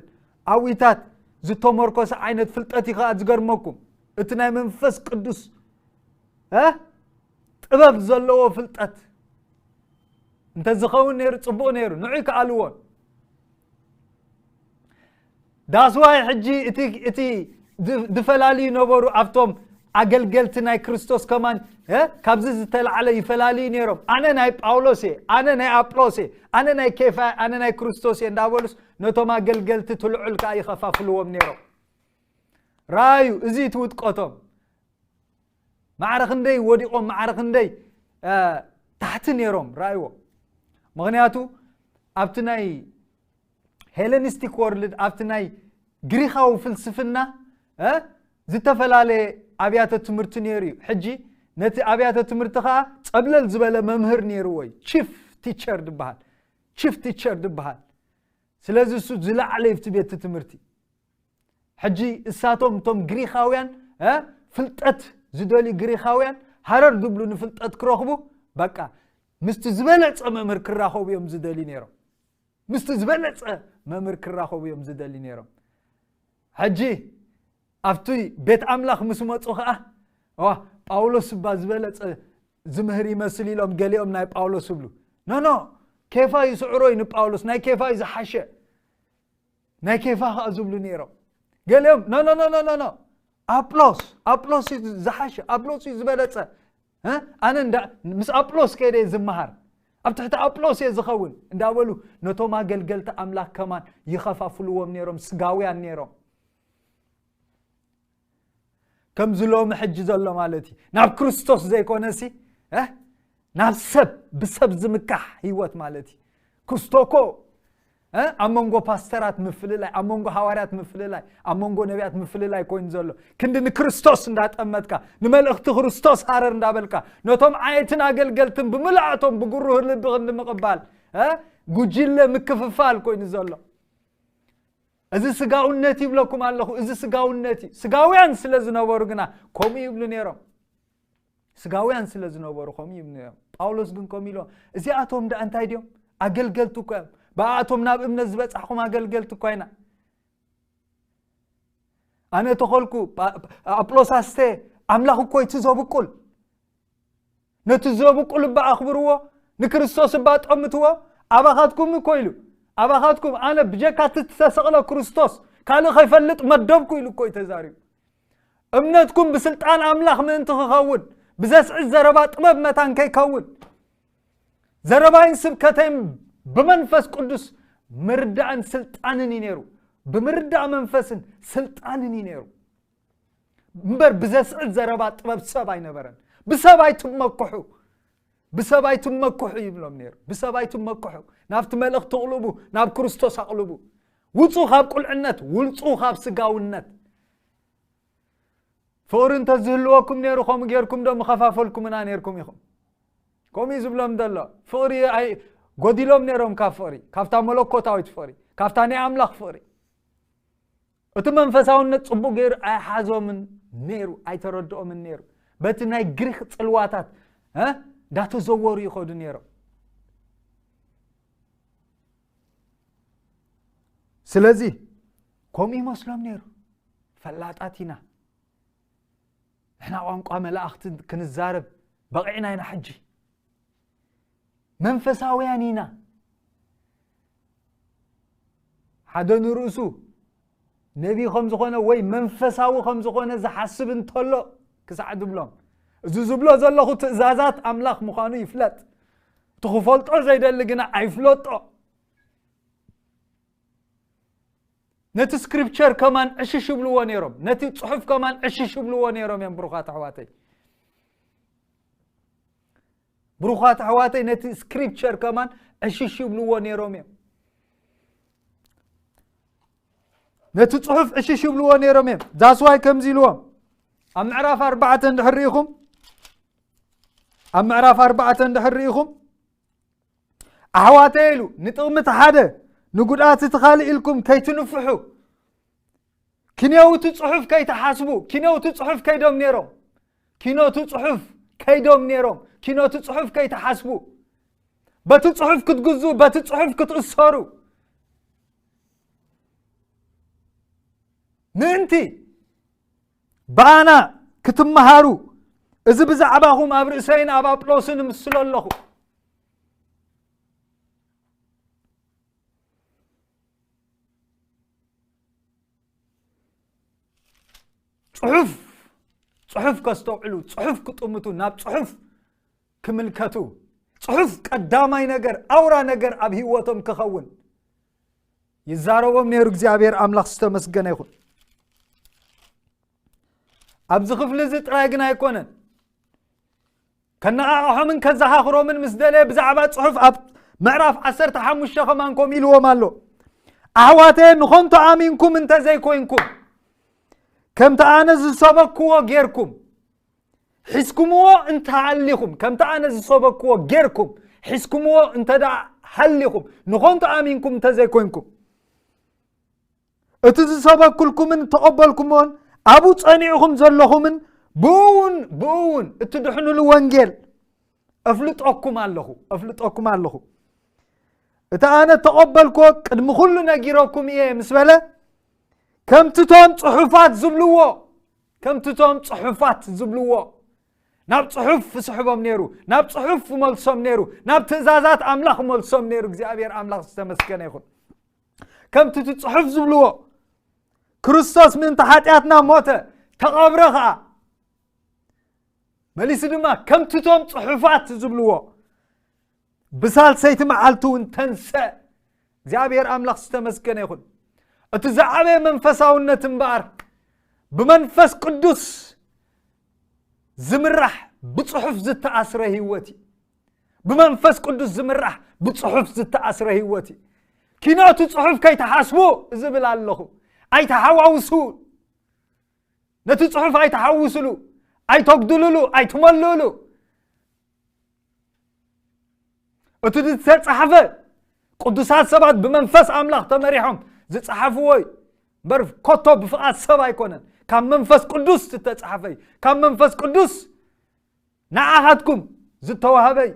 ኣብኢታት ዝተመርኮሰ ዓይነት ፍልጠት እዩ። ከኣ ዝገርመኩም እቲ ናይ መንፈስ ቅዱስ እ ጥበብ ዘለዎ ፍልጠት እንተ ዝኸውን ነይሩ ጽቡቕ ነይሩ፣ ንዑ ይከኣልዎን። ዳስዋይ ሕጂ እቲ እቲ ዝ- ዝፈላልዩ ነበሩ ኣብቶም ኣገልገልቲ ናይ ክርስቶስ ከማን እ ካብዚ ዝተላዕለ ይፈላልዩ ነይሮም። ኣነ ናይ ጳውሎስ እየ፣ ኣነ ናይ ኣጵሎስ እየ፣ ኣነ ናይ ኬፋ፣ ኣነ ናይ ክርስቶስ እየ እንዳበሉስ ነቶም ኣገልገልቲ ትልዑል ከኣ ይኸፋፍልዎም ነይሮም። ራዩ እዚ እቲ ውድቀቶም። ማዕረ ክንደይ ወዲቖም፣ ማዕረ ክንደይ እ፣ ታሕቲ ነይሮም ራእይዎ። ምኽንያቱ ኣብቲ ናይ ሄለኒስቲክ ወርልድ ኣብቲ ናይ ግሪኻዊ ፍልስፍና እ፣ ዝተፈላለየ ኣብያተ ትምህርቲ ነይሩ እዩ። ሕጂ ነቲ ኣብያተ ትምህርቲ ከዓ ጸብለል ዝበለ መምህር ነይርዎ እዩ። ቺፍ ቲቸር ዝበሃል፣ ቺፍ ቲቸር ዝበሃል። ስለዚ እሱ ዝለዓለ እዩ ኣብቲ ቤት ትምህርቲ። ሕጂ እሳቶም እቶም ግሪኻውያን እ፣ ፍልጠት ዝደልዩ ግሪኻውያን ሃረር ዝብሉ ንፍልጠት ክረኽቡ በቃ ምስቲ ዝበለጸ መምህር ክራኸቡ እዮም ዝደልዩ ነይሮም። ምስቲ ዝበለጸ መምህር ክራኸቡ እዮም ዝደልዩ ነይሮም። ሕጂ ኣብቲ ቤት ኣምላኽ ምስ መጹ ኸኣ ዋ ጳውሎስ እባ ዝበለጸ ዝምህር ይመስል ኢሎም ገሊኦም ናይ ጳውሎስ ይብሉ። ኖ ኖ፣ ኬፋ ይስዕሮ እዩ ንጳውሎስ፣ ናይ ኬፋ እዩ ዝሓሸ። ናይ ኬፋ ኸኣ ዝብሉ ነይሮም። ገሊኦም ኖ ኖ ኖ ኖ ኖ ኖ፣ ኣጵሎስ ኣጵሎስ እዩ ዝሓሸ፣ ኣጵሎስ እዩ ዝበለጸ። እ? ኣነ እንዳ ምስ ኣጵሎስ ከይደ እየ ዝመሃር፣ ኣብ ትሕቲ ኣጵሎስ እየ ዝኸውን እንዳበሉ ነቶም ኣገልገልቲ ኣምላኽ ከማን ይኸፋፍልዎም ነይሮም። ስጋውያን ነይሮም። ከምዚ ሎሚ ሕጂ ዘሎ ማለት እዩ። ናብ ክርስቶስ ዘይኮነሲ እ? ናብ ሰብ፣ ብሰብ ዝምካሕ ህይወት ማለት እዩ። ክስቶኮ እ? ኣብ መንጎ ፓስተራት ምፍልላይ፣ ኣብ መንጎ ሃዋርያት ምፍልላይ፣ ኣብ መንጎ ነቢያት ምፍልላይ ኮይኑ ዘሎ። ክንዲ ንክርስቶስ እንዳጠመትካ፣ ንመልእኽቲ ክርስቶስ ሃረር እንዳበልካ፣ ነቶም ዓየትን ኣገልገልትን ብምልኣቶም ብግሩህ ልቢ ክንዲ ምቕባል እ? ጉጅለ ምክፍፋል ኮይኑ ዘሎ። እዚ ስጋውነት ይብለኩም ኣለኹ፣ እዚ ስጋውነት እዩ። ስጋውያን ስለ ዝነበሩ ግና ከምኡ ይብሉ ነይሮም። ስጋውያን ስለ ዝነበሩ ከምኡ ይብሉ ነይሮም። ጳውሎስ ግን ከምኡ ኢሎም፣ እዚኣቶም ደኣ እንታይ ድዮም? ኣገልገልቲ እኮ እዮም። ብኣቶም ናብ እምነት ዝበጻሕኹም ኣገልገልቲ እኮ ኢና። ኣነ ተኸልኩ፣ ጳ- ኣጵሎስ ኣስተ፣ ኣምላኽ እኮ እዩ እቲ ዘብቁል። ነቲ ዘብቁል እባ ኣኽብርዎ፣ ንክርስቶስ እባ ጠምትዎ። ኣባኻትኩም እኮ ኢሉ፣ ኣባኻትኩም ኣነ ብጀካ እቲ ዝተሰቕለ ክርስቶስ ካልእ ከይፈልጥ መደብኩ ኢሉ እኮ እዩ ተዛሪቡ። እምነትኩም ብስልጣን ኣምላኽ ምእንቲ ክኸውን፣ ብዘስዕድ ዘረባ ጥበብ መታን ከይከውን፣ ዘረባይን ስብከተይን ብመንፈስ ቅዱስ ምርዳእን ስልጣንን እዩ ነይሩ። ብምርዳእ መንፈስን ስልጣንን እዩ ነይሩ። እምበር ብዘስዕድ ዘረባ ጥበብ ሰብ ኣይነበረን። ብሰብ ኣይትመክሑ፣ ብሰብ ኣይትመክሑ ይብሎም ነይሩ። ብሰብ ኣይትመክሑ፣ ናብቲ መልእኽቲ ኣቕልቡ፣ ናብ ክርስቶስ ኣቕልቡ። ውጹ ካብ ቁልዕነት፣ ውጹ ካብ ስጋውነት። ፍቕሪ እንተዝህልወኩም ነይሩ ከምኡ ጌርኩም ዶ ምኸፋፈልኩምና ነይርኩም ኢኹም? ከምኡ እዩ ዝብሎም ዘሎ። ፍቕሪ ኣይ ጎዲሎም ነይሮም ካብ ፍቕሪ፣ ካብታ መለኮታዊት ፍቕሪ፣ ካብታ ናይ ኣምላኽ ፍቕሪ። እቲ መንፈሳውነት ጽቡቕ ገይሩ ኣይሓዞምን ነይሩ፣ ኣይተረድኦምን ነይሩ። በቲ ናይ ግሪክ ጽልዋታት እ፣ እንዳተዘወሩ ይኸዱ ነይሮም። ስለዚ ከምኡ ይመስሎም ነይሩ። ፈላጣት ኢና፣ ንሕና ቋንቋ መላእኽቲ ክንዛረብ በቒዕና ኢና። ሕጂ መንፈሳውያን ኢና። ሓደ ንርእሱ ነቢ ከም ዝኾነ ወይ መንፈሳዊ ከም ዝኾነ ዝሓስብ እንተሎ ክሳዕ ዝብሎም፣ እዚ ዝብሎ ዘለኹ ትእዛዛት ኣምላኽ ምዃኑ ይፍለጥ። እቲ ክፈልጦ ዘይደሊ ግና ኣይፍለጦ። ነቲ ስክሪፕቸር ከማን ዕሽሽ ይብልዎ ነይሮም፣ ነቲ ጽሑፍ ከማን ዕሽሽ ይብልዎ ነይሮም እዮም። ብሩኻት ኣሕዋተይ፣ ብሩኻት ኣሕዋተይ፣ ነቲ ስክሪፕቸር ከማን ዕሽሽ ይብልዎ ነይሮም እዮም። ነቲ ጽሑፍ ዕሽሽ ይብልዎ ነይሮም እዮም። ዛስዋይ ከምዚ ኢልዎም፣ ኣብ ምዕራፍ ኣርባዕተ እንድሕር ርኢኹም፣ ኣብ ምዕራፍ ኣርባዕተ እንድሕር ርኢኹም፣ ኣሕዋተይ ኢሉ፣ ንጥቕሚ እቲ ሓደ ንጉድኣት እቲ ካልእ ኢልኩም ከይትንፍሑ፣ ኪንዮው እቲ ጽሑፍ ከይትሓስቡ። ኪንዮው እቲ ጽሑፍ ከይዶም ነይሮም፣ ኪኖ እቲ ጽሑፍ ከይዶም ነይሮም፣ ኪኖ እቲ ጽሑፍ ከይትሓስቡ። በቲ ጽሑፍ ክትግዙ፣ በቲ ጽሑፍ ክትእሰሩ። ምእንቲ ብኣና ክትመሃሩ፣ እዚ ብዛዕባኹም ኣብ ርእሰይን ኣብ ኣጵሎስን እምስሎ ኣለኹ። ጽሑፍ፣ ጽሑፍ ከስተውዕሉ፣ ጽሑፍ ክጥምቱ፣ ናብ ጽሑፍ ክምልከቱ፣ ጽሑፍ ቀዳማይ ነገር፣ ኣውራ ነገር ኣብ ህይወቶም ክኸውን ይዛረቦም ነይሩ። እግዚኣብሔር ኣምላኽ ዝተመስገነ ይኹን። ኣብዚ ክፍሊ እዚ ጥራይ ግን ኣይኮነን። ከነቓቕሖምን ከዘኻኽሮምን ምስ ደለየ ብዛዕባ ጽሑፍ ኣብ ምዕራፍ ዓሰርተ ሓሙሽተ ከማን ከምኡ ኢልዎም ኣሎ። ኣሕዋተየ ንኸንቱ ኣሚንኩም እንተ ዘይኮይንኩም፣ ከምቲ ኣነ ዝሰበክዎ ጌርኩም ሒዝኩምዎ እንተ ሃሊኹም፣ ከምቲ ኣነ ዝሰበክዎ ጌርኩም ሒዝኩምዎ እንተ ደኣ ሃሊኹም፣ ንኸንቱ ኣሚንኩም እንተ ዘይኮይንኩም፣ እቲ ዝሰበኩልኩምን እተቐበልኩምዎን ኣብኡ ጸኒዕኹም ዘለኹምን ብኡ እውን፣ ብኡ እውን እትድሕኑሉ ወንጌል እፍልጠኩም ኣለኹ፣ እፍልጠኩም ኣለኹ። እቲ ኣነ እተቐበልኩዎ ቅድሚ ኩሉ ነጊረኩም እየ ምስ በለ፣ ከምቲ እቶም ጽሑፋት ዝብልዎ፣ ከምቲ እቶም ጽሑፋት ዝብልዎ፣ ናብ ጽሑፍ ይስሕቦም ነይሩ፣ ናብ ጽሑፍ ይመልሶም ነይሩ፣ ናብ ትእዛዛት ኣምላኽ ይመልሶም ነይሩ። እግዚኣብሔር ኣምላኽ ዝተመስገነ ይኹን። ከምቲ እቲ ጽሑፍ ዝብልዎ፣ ክርስቶስ ምእንቲ ሓጢኣትና ሞተ፣ ተቐብረ ኸኣ። መሊሱ ድማ፣ ከምቲ እቶም ጽሑፋት ዝብልዎ፣ ብሳልሰይቲ መዓልቲ እውን ተንስአ። እግዚኣብሔር ኣምላኽ ዝተመስገነ ይኹን። እቲ ዝዓበየ መንፈሳውነት እምበኣር፣ ብመንፈስ ቅዱስ ዝምራሕ፣ ብጽሑፍ ዝተኣስረ ህይወት እዩ። ብመንፈስ ቅዱስ ዝምራሕ፣ ብጽሑፍ ዝተኣስረ ህይወት እዩ። ኪኖ እቲ ጽሑፍ ከይትሓስቡ ዝብል ኣለኹ። ኣይተሓዋውሱ። ነቲ ጽሑፍ ኣይትሓውስሉ፣ ኣይተጉድልሉ፣ ኣይትመልእሉ። እቲ ዝተጻሕፈ፣ ቅዱሳት ሰባት ብመንፈስ ኣምላኽ ተመሪሖም ዝጸሓፍዎ እዩ። እምበር ኮቶ ብፍቓድ ሰብ ኣይኮነን። ካብ መንፈስ ቅዱስ ዝተጻሕፈ እዩ። ካብ መንፈስ ቅዱስ ንዓኻትኩም ዝተዋህበ እዩ።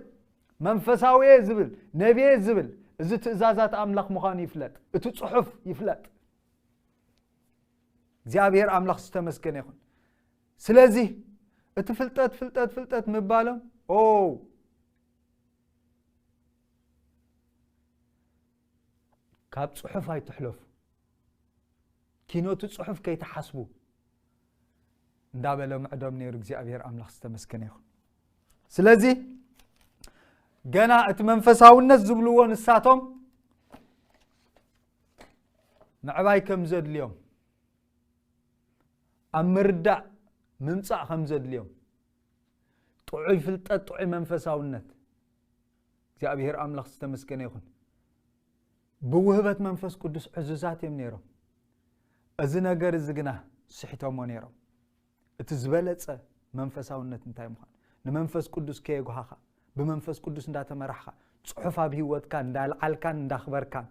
መንፈሳዊ እየ ዝብል፣ ነቢ እየ ዝብል፣ እዚ ትእዛዛት ኣምላኽ ምዃኑ ይፍለጥ። እቲ ጽሑፍ ይፍለጥ። እግዚኣብሔር ኣምላኽ ዝተመስገነ ይኹን። ስለዚ እቲ ፍልጠት፣ ፍልጠት፣ ፍልጠት ምባሎም፣ ኦ፣ ካብ ጽሑፍ ኣይትሕለፉ። ኪኖ እቲ ጽሑፍ ከይትሓስቡ እንዳበለ ምዕዶም ነይሩ። እግዚኣብሔር ኣምላኽ ዝተመስገነ ይኹን። ስለዚ ገና እቲ መንፈሳውነት ዝብልዎ ንሳቶም ምዕባይ ከም ዘድልዮም፣ ኣብ ምርዳእ ምምጻእ ከም ዘድልዮም፣ ጥዑይ ፍልጠት፣ ጥዑይ መንፈሳውነት፣ እግዚኣብሔር ኣምላኽ ዝተመስገነ ይኹን። ብውህበት መንፈስ ቅዱስ ዕዙዛት እዮም ነይሮም። እዚ ነገር እዚ ግና ስሒቶሞ ነይሮም። እቲ ዝበለጸ መንፈሳውነት እንታይ ምዃን፣ ንመንፈስ ቅዱስ ከየጉሃኻ፣ ብመንፈስ ቅዱስ እንዳተመራሕኻ፣ ጽሑፍ ኣብ ህይወትካ እንዳልዓልካን እንዳኽበርካን፣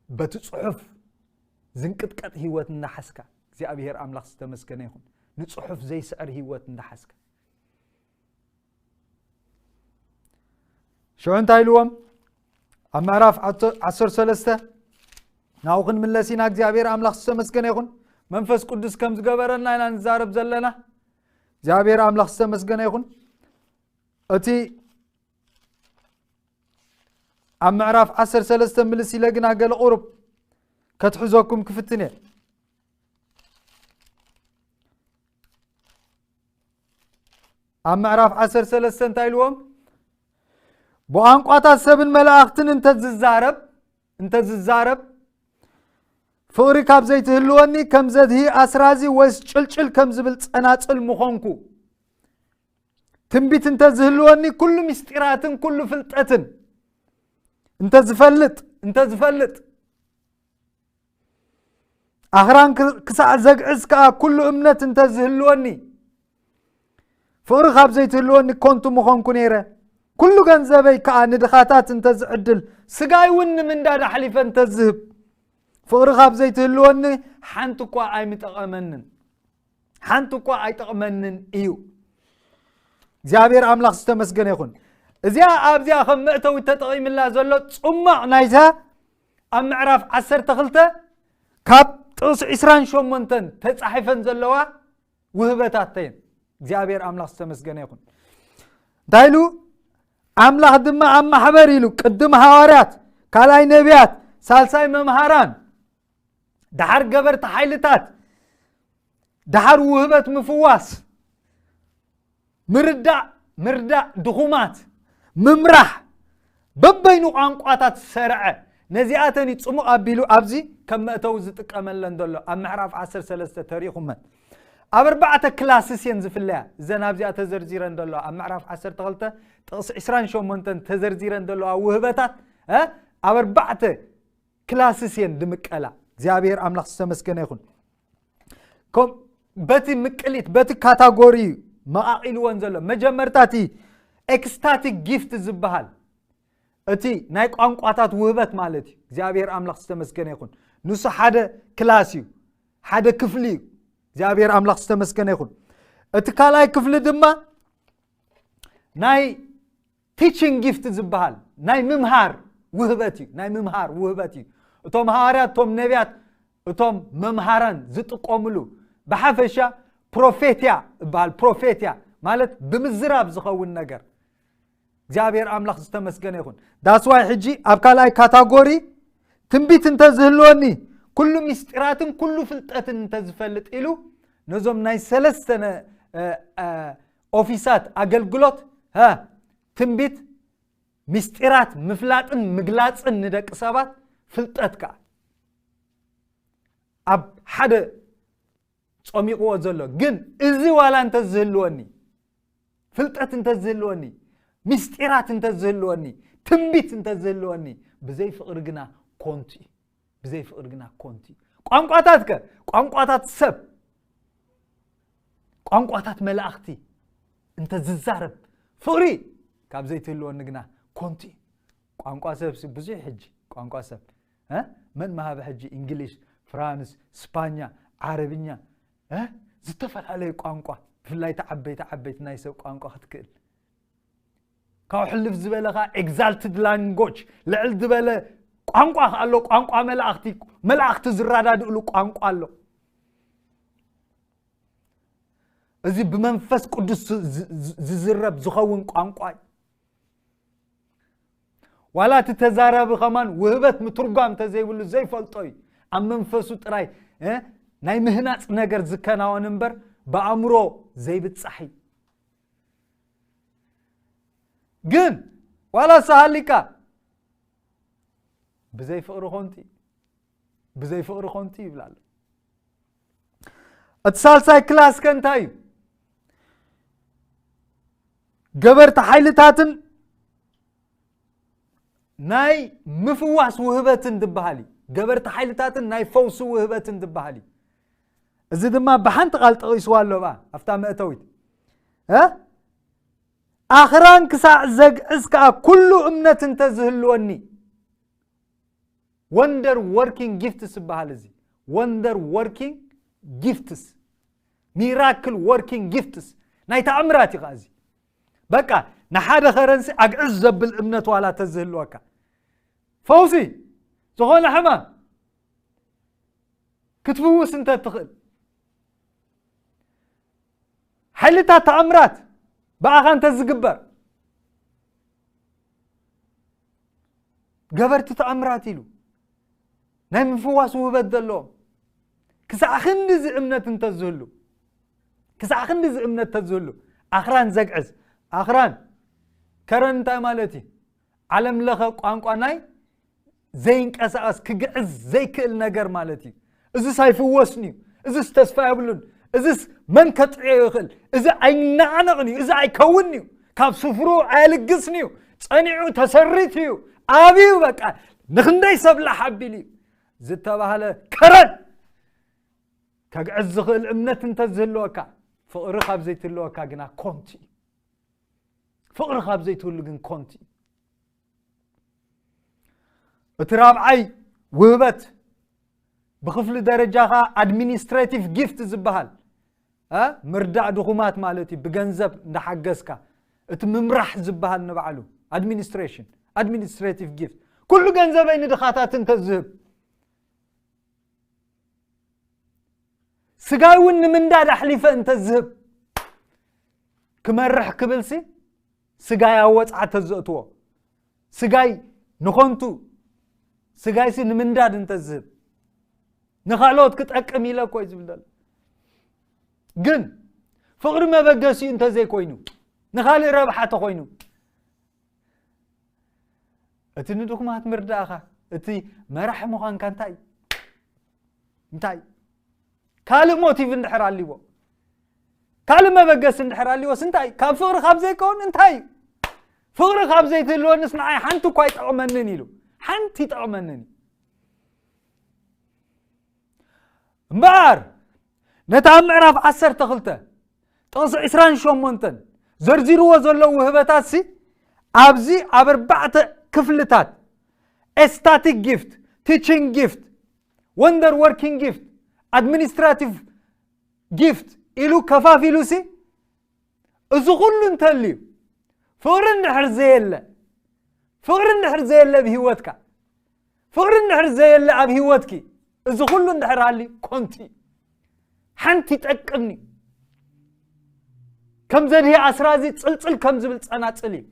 በቲ ጽሑፍ ዝንቅጥቀጥ ህይወት እንዳሓዝካ፣ እግዚኣብሔር ኣምላኽ ዝተመስገነ ይኹን፣ ንጽሑፍ ዘይስዕር ህይወት እንዳሓዝካ። ሽዑ እንታይ ኢልዎም? ኣብ ምዕራፍ ዓሰርተ ሰለስተ ናብኡ ክንምለስ ኢና። እግዚኣብሔር ኣምላኽ ዝተመስገነ ይኹን። መንፈስ ቅዱስ ከም ዝገበረና ኢና ንዛረብ ዘለና። እግዚኣብሔር ኣምላኽ ዝተመስገነ ይኹን። እቲ ኣብ ምዕራፍ ዓሰርተ ሰለስተ ምልስ ኢለ ግና ገለ ቁሩብ ከትሕዘኩም ክፍትን እየ። ኣብ ምዕራፍ ዓሰርተ ሰለስተ እንታይ ኢልዎም? ብቋንቋታት ሰብን መላእኽትን እንተዝዛረብ፣ እንተዝዛረብ፣ ፍቕሪ ካብ ዘይትህልወኒ ከም ዘድሂ ኣስራዚ ወይስ ጭልጭል ከም ዝብል ጸናጽል ምኾንኩ። ትንቢት እንተዝህልወኒ ኩሉ ምስጢራትን ኩሉ ፍልጠትን እንተዝፈልጥ፣ እንተዝፈልጥ፣ ኣኽራን ክ-፣ ክሳዕ ዘግዕዝ ከኣ ኩሉ እምነት እንተዝህልወኒ፣ ፍቕሪ ካብ ዘይትህልወኒ ከንቱ ምኾንኩ ነይረ። ኩሉ ገንዘበይ ከኣ ንድኻታት እንተዝዕድል፣ ስጋይ እውን ንምንዳድ ኣሕሊፈ እንተዝህብ፣ ፍቕሪ ካብ ዘይትህልወኒ ሓንቲ እኳ ኣይምጠቐመንን። ሓንቲ እኳ ኣይጠቕመንን እዩ። እግዚኣብሔር ኣምላኽ ዝተመስገነ ይኹን። እዚኣ ኣብዚኣ ከም መእተዊ ተጠቒምላ ዘሎ ጽማቕ ናይታ ኣብ ምዕራፍ ዓሰርተ ክልተ ካብ ጥቕሲ ዕስራን ሸሞንተን ተጻሒፈን ዘለዋ ውህበታተን። እግዚኣብሔር ኣምላኽ ዝተመስገነ ይኹን። እንታይ ኢሉ? ኣምላኽ ድማ ኣብ ማሕበር ኢሉ፣ ቅድም ሃዋርያት፣ ካልኣይ ነቢያት፣ ሳልሳይ መምሃራን፣ ደሓር ገበርቲ ሓይልታት፣ ደሓር ውህበት ምፍዋስ፣ ምርዳእ፣ ምርዳእ ድኹማት፣ ምምራሕ፣ በበይኑ ቋንቋታት ሰርዐ። ነዚኣተን እዩ ጽሙቕ ኣቢሉ ኣብዚ ከም መእተዊ ዝጥቀመለን ዘሎ። ኣብ ምዕራፍ ዓሰርተ ሰለስተ ተሪኹመን ኣብ ኣርባዕተ ክላስስ እየን ዝፍለያ። እዘን ኣብዚኣ ተዘርዚረን ዘለዋ ኣብ ምዕራፍ ዓሰርተ ክልተ ጥቕሲ ዕስራን ሸሞንተን ተዘርዚረን ዘለዋ ውህበታት፣ እ፣ ኣብ ኣርባዕተ ክላስስ እየን ድምቀላ። እግዚኣብሔር ኣምላኽ ዝተመስገነ ይኹን። ከም በቲ ምቅሊት፣ በቲ ካታጎሪ እዩ መቓቒልወን ዘሎ። መጀመርታ እቲ ኤክስታቲክ ጊፍት ዝበሃል፣ እቲ ናይ ቋንቋታት ውህበት ማለት እዩ። እግዚኣብሔር ኣምላኽ ዝተመስገነ ይኹን። ንሱ ሓደ ክላስ እዩ፣ ሓደ ክፍሊ እዩ። እግዚኣብሔር ኣምላኽ ዝተመስገነ ይኹን። እቲ ካልኣይ ክፍሊ ድማ ናይ ቲቺንግ ጊፍት ዝበሃል ናይ ምምሃር ውህበት እዩ። ናይ ምምሃር ውህበት እዩ። እቶም ሃዋርያት፣ እቶም ነቢያት፣ እቶም መምሃራን ዝጥቀምሉ፣ ብሓፈሻ ፕሮፌትያ ይበሃል። ፕሮፌትያ ማለት ብምዝራብ ዝኸውን ነገር። እግዚኣብሔር ኣምላኽ ዝተመስገነ ይኹን። ዳስዋይ ሕጂ ኣብ ካልኣይ ካታጎሪ ትንቢት እንተዝህልወኒ፣ ኩሉ ምስጢራትን ኩሉ ፍልጠትን እንተዝፈልጥ ኢሉ፣ ነዞም ናይ ሰለስተ ነ-፣ እ፣ እ፣ ኦፊሳት ኣገልግሎት፣ ሀ፣ ትንቢት፣ ምስጢራት ምፍላጥን ምግላጽን ንደቂ ሰባት፣ ፍልጠት ከኣ ኣብ ሓደ ጸሚቕዎ ዘሎ። ግን እዚ ዋላ እንተዝህልወኒ፣ ፍልጠት እንተዝህልወኒ፣ ምስጢራት እንተዝህልወኒ፣ ትንቢት እንተዝህልወኒ፣ ብዘይ ፍቕሪ ግና ኮንቱ እዩ። ብዘይ ፍቕሪ ግና ኮንቱ እዩ። ቋንቋታት ከ? ቋንቋታት ሰብ፣ ቋንቋታት መላእኽቲ እንተ ዝዛረብ፣ ፍቕሪ ካብ ዘይትህልወኒ ግና ኮንቱ እዩ። ቋንቋ ሰብሲ ብዙሕ ሕጂ፣ ቋንቋ ሰብ፣ እ? መን መሃበ ሕጂ እንግሊሽ፣ ፍራንስ፣ ስፓኛ፣ ዓረብኛ፣ እ? ዝተፈላለዩ ቋንቋ፣ ብፍላይ እቲ ዓበይቲ ዓበይቲ ናይ ሰብ ቋንቋ ክትክእል። ካብ ሕልፍ ዝበለ ኸዓ ኤግዛልትድ ላንጎጅ፣ ልዕል ዝበለ ቋንቋ ከኣ ኣሎ፣ ቋንቋ መላእኽቲ፣ መላእኽቲ ዝረዳድእሉ ቋንቋ ኣሎ። እዚ ብመንፈስ ቅዱስ ዝ-፣ ዝ-፣ ዝዝረብ ዝኸውን ቋንቋ እዩ። ዋላ እቲ ተዛራቢ ከማን ውህበት ምትርጓም እንተዘይብሉ ዘይፈልጦ እዩ። ኣብ መንፈሱ ጥራይ፣ እ፣ ናይ ምህናጽ ነገር ዝከናወን እምበር ብኣእምሮ ዘይብጻሕ እዩ። ግን ዋላ ሰሃሊካ ብዘይ ፍቕሪ ኮንቲ፣ ብዘይ ፍቕሪ ኮንቲ ይብላ ኣሎ። እቲ ሳልሳይ ክላስ ከ እንታይ እዩ? ገበርቲ ሓይልታትን ናይ ምፍዋስ ውህበትን ዝበሃል እዩ። ገበርቲ ሓይልታትን ናይ ፈውሲ ውህበትን ዝበሃል እዩ። እዚ ድማ ብሓንቲ ቃል ጠቒስዋ ኣሎ ብኣ፣ ኣብታ መእተዊት። እ? ኣኽራን ክሳዕ ዘግዕዝ ከኣ ኩሉ እምነት እንተዝህልወኒ። ወንደር ወርኪንግ ጊፍትስ ዝበሃል እዚ። ወንደር ወርኪንግ ጊፍትስ። ሚራክል ወርኪንግ ጊፍትስ። ናይ ተኣምራት እዩ ከኣ እዚ። በቃ፣ ንሓደ ከረንሲ ኣግዕዝ ዘብል እምነት ዋላ ተዝህልወካ። ፈውሲ፣ ዝኾነ ሕማም ክትፍውስ እንተ ትኽእል። ሓይልታት ተኣምራት ብኣኻ እንተ ዝግበር። ገበርቲ ተኣምራት ኢሉ ናይ ምፍዋስ ውህበት ዘለዎም ክሳዕ ክንዲ እዚ እምነት እንተ ዝህሉ፣ ክሳዕ ክንዲ እዚ እምነት እንተ ዝህሉ፣ ኣኽራን ዘግዕዝ፣ ኣኽራን ከረን እንታይ ማለት እዩ? ዓለም ለኸ ቋንቋ ናይ ዘይንቀሳቐስ ክግዕዝ ዘይክእል ነገር ማለት እዩ። እዝስ ኣይፍወስን እዩ። እዝስ ተስፋ የብሉን። እዝስ መን ከጥዕዮ ይኽእል? እዚ ኣይነዓነቕን እዩ። እዚ ኣይከውንን እዩ። ካብ ስፍሩ ኣየልግስን እዩ። ጸኒዑ ተሰሪት እዩ። ኣብዩ በቃ ንኽንደይ ሰብ ላሕ ኣቢሉ እዩ ዝተባህለ ከረን ከግዕዝ ዝኽእል እምነት እንተዝህልወካ፣ ፍቕሪ ካብ ዘይትህልወካ ግና ኮንቲ እዩ። ፍቕሪ ካብ ዘይትህሉ ግን ኮንቲ እዩ። እቲ ራብዓይ ውህበት ብክፍሊ ደረጃ ኸዓ ኣድሚኒስትሬቲቭ ጊፍት ዝበሃል፣ እ፣ ምርዳእ ድኹማት ማለት እዩ። ብገንዘብ እንዳሓገዝካ እቲ ምምራሕ ዝበሃል ንባዕሉ ኣድሚኒስትሬሽን፣ ኣድሚኒስትሬቲቭ ጊፍት። ኩሉ ገንዘበይ ንድኻታት እንተዝህብ፣ ስጋይ እውን ንምንዳድ ኣሕሊፈ እንተዝህብ፣ ክመርሕ ክብልሲ ስጋይ ኣብ ወጽዓ ተዘእትዎ፣ ስጋይ ንኾንቱ፣ ስጋይሲ ንምንዳድ እንተዝህብ፣ ንኻልኦት ክጠቅም ኢለ እኮ እዩ ዝብል ዘሎ። ግን ፍቕሪ መበገሲኡ እንተዘይኮይኑ፣ ንኻልእ ረብሓ ተኾይኑ፣ እቲ ንድኹማት ምርዳእኻ፣ እቲ መራሒ ምዃንካ እንታይ እዩ? እንታይ እዩ? ካልእ ሞቲቭ እንድሕር ኣልዎ፣ ካልእ መበገሲ እንድሕር ኣልዎስ እንታይ እዩ? ካብ ፍቕሪ ካብ ዘይከውን እንታይ እዩ? ፍቕሪ ካብ ዘይትህልወንስ ንዓይ ሓንቲ እኳ ኣይጠቕመንን ኢሉ፣ ሓንቲ ይጠቕመንን እዩ። እምበኣር ነቲ ኣብ ምዕራፍ ዓሰርተ ክልተ ጥቕሲ ዕስራን ሸሞንተን ዘርዚርዎ ዘለዉ ውህበታትሲ ኣብዚ ኣብ ኣርባዕተ ክፍልታት፣ ኤስታቲክ ጊፍት፣ ቲቺንግ ጊፍት፣ ወንደር ወርኪንግ ጊፍት፣ ኣድሚኒስትራቲቭ ጊፍት ኢሉ ከፋፊሉሲ፣ እዚ ኩሉ እንተልዩ፣ ፍቕሪ እንድሕር ዘየለ፣ ፍቕሪ እንድሕር ዘየለ ኣብ ህይወትካ፣ ፍቕሪ እንድሕር ዘየለ ኣብ ህይወትኪ፣ እዚ ኩሉ እንድሕር ሃልዩ ኮንቲ እዩ። ሓንቲ ይጠቅምኒ። ከም ዘድሂ ኣስራዚ ጽልጽል ከም ዝብል ጸናጽል እዩ።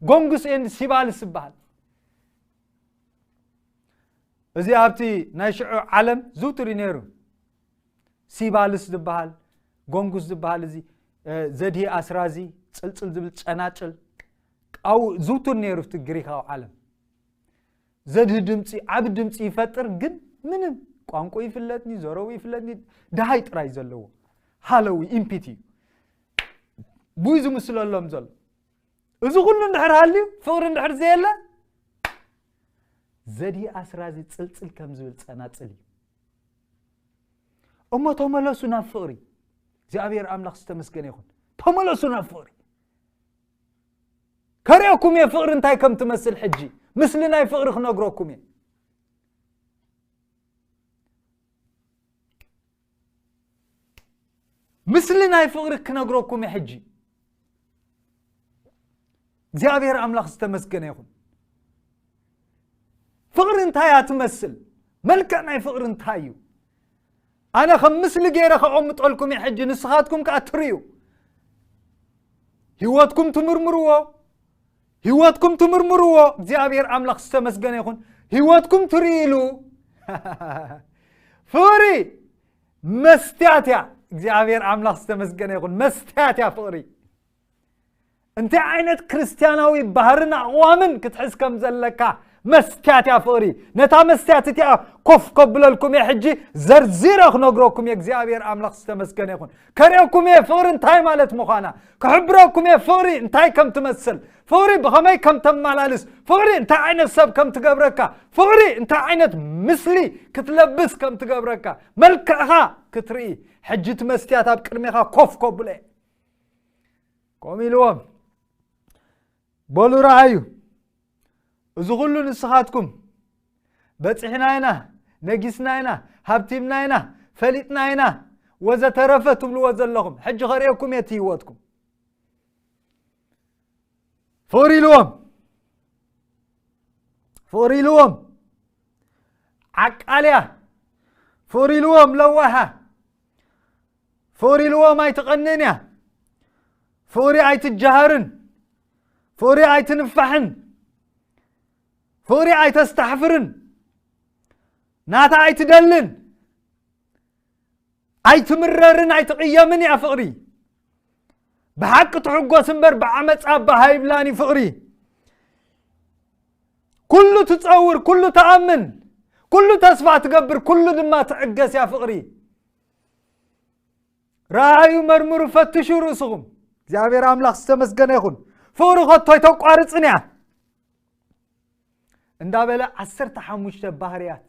ጎንጉስ ኤንድ ሲባልስ ይበሃል። እዚ ኣብቲ ናይ ሽዑ ዓለም ዝውቱር እዩ ነይሩ። ሲባልስ ዝበሃል፣ ጎንጉስ ዝበሃል፣ እዚ፣ እ፣ ዘድሂ ኣስራዚ፣ ጽልጽል ዝብል ጸናጽል፣ ኣብኡ ዝውቱር ነይሩ ኣብቲ ግሪኻዊ ዓለም። ዘድሂ ድምጺ፣ ዓቢ ድምጺ ይፈጥር፣ ግን ምንም ቋንቋ ይፍለጥኒ፣ ዘረቡ ይፍለጥኒ፣ ደሃይ ጥራይ ዘለዎ። ሃለዊ፣ ኢምፒቲ እዩ። ብኡ ዝምስለሎም ዘሎ። እዚ ኩሉ እንድሕር ሃልዩ፣ ፍቕሪ እንድሕር ዘየለ፣ ዘድሂ ኣስራዚ ጽልጽል ከም ዝብል ጸናጽል እዩ። እሞ ተመለሱ ናብ ፍቕሪ። እግዚኣብሔር ኣምላኽ ዝተመስገነ ይኹን። ተመለሱ ናብ ፍቕሪ። ከርእየኩም እየ ፍቕሪ እንታይ ከም ትመስል ሕጂ። ምስሊ ናይ ፍቕሪ ክነግረኩም እየ። ምስሊ ናይ ፍቕሪ ክነግረኩም እየ ሕጂ። እግዚኣብሔር ኣምላኽ ዝተመስገነ ይኹን። ፍቕሪ እንታይ እያ ትመስል? መልክዕ ናይ ፍቕሪ እንታይ እዩ? ኣነ ከም ምስሊ ገይረ ከቐምጠልኩም እየ ሕጂ፣ ንስኻትኩም ከኣ ትርእዩ። ህይወትኩም ትምርምርዎ፣ ህይወትኩም ትምርምርዎ። እግዚኣብሔር ኣምላኽ ዝተመስገነ ይኹን። ህይወትኩም ትርእይሉ። ፍቕሪ መስትያት እያ። እግዚኣብሔር ኣምላኽ ዝተመስገነ ይኹን። መስትያት እያ ፍቕሪ። እንታይ ዓይነት ክርስትያናዊ ባህርን ኣቕዋምን ክትሕዝ ከም ዘለካ መስትያት እያ ፍቕሪ። ነታ መስትያት እቲኣ ኮፍ ከብለልኩም እየ ሕጂ፣ ዘርዚረ ክነግረኩም እየ። እግዚኣብሔር ኣምላኽ ዝተመስገነ ይኹን። ከርእየኩም እየ ፍቕሪ እንታይ ማለት ምዃና፣ ክሕብረኩም እየ ፍቕሪ እንታይ ከም ትመስል፣ ፍቕሪ ብኸመይ ከም ተመላልስ፣ ፍቕሪ እንታይ ዓይነት ሰብ ከም ትገብረካ፣ ፍቕሪ እንታይ ዓይነት ምስሊ ክትለብስ ከም ትገብረካ፣ መልክዕኻ ክትርኢ። ሕጂ እቲ መስትያት ኣብ ቅድሜኻ ኮፍ ከብሎ እየ። ከምኡ ኢልዎም፣ በሉ ረኣዩ፣ እዚ ኩሉ ንስኻትኩም በጺሕና ኢና፣ ነጊስና ኢና፣ ሃብቲምና ኢና፣ ፈሊጥና ኢና፣ ወዘተረፈ ትብልዎ ዘለኹም፣ ሕጂ ከርእየኩም እየ እቲ ህይወትኩም። ፍቕሪ ኢልዎም፣ ፍቕሪ ኢልዎም፣ ዓቃልያ፣ ፍቕሪ ኢልዎም፣ ለዋሃ፣ ፍቕሪ ኢልዎም ኣይትቐንን እያ። ፍቕሪ ኣይትጀሃርን። ፍቕሪ ኣይትንፋሕን። ፍቕሪ ኣይተስተሕፍርን። ናታ ኣይትደልን። ኣይትምረርን ኣይትቕየምን እያ ፍቕሪ። ብሓቂ ትሕጎስ እምበር ብዓመፃ ኣባ ሃይብላን እዩ ፍቕሪ። ኩሉ ትፀውር፣ ኩሉ ትኣምን፣ ኩሉ ተስፋ ትገብር፣ ኩሉ ድማ ትዕገስ እያ ፍቕሪ። ረኣዩ፣ መርምሩ፣ ፈትሹ ርእስኹም። እግዚኣብሔር ኣምላኽ ዝተመስገነ ይኹን። ፍቕሪ ከቶ ኣይተቋርፅን እያ። እንዳበለ ዓሰርተ ሓሙሽተ ባህርያት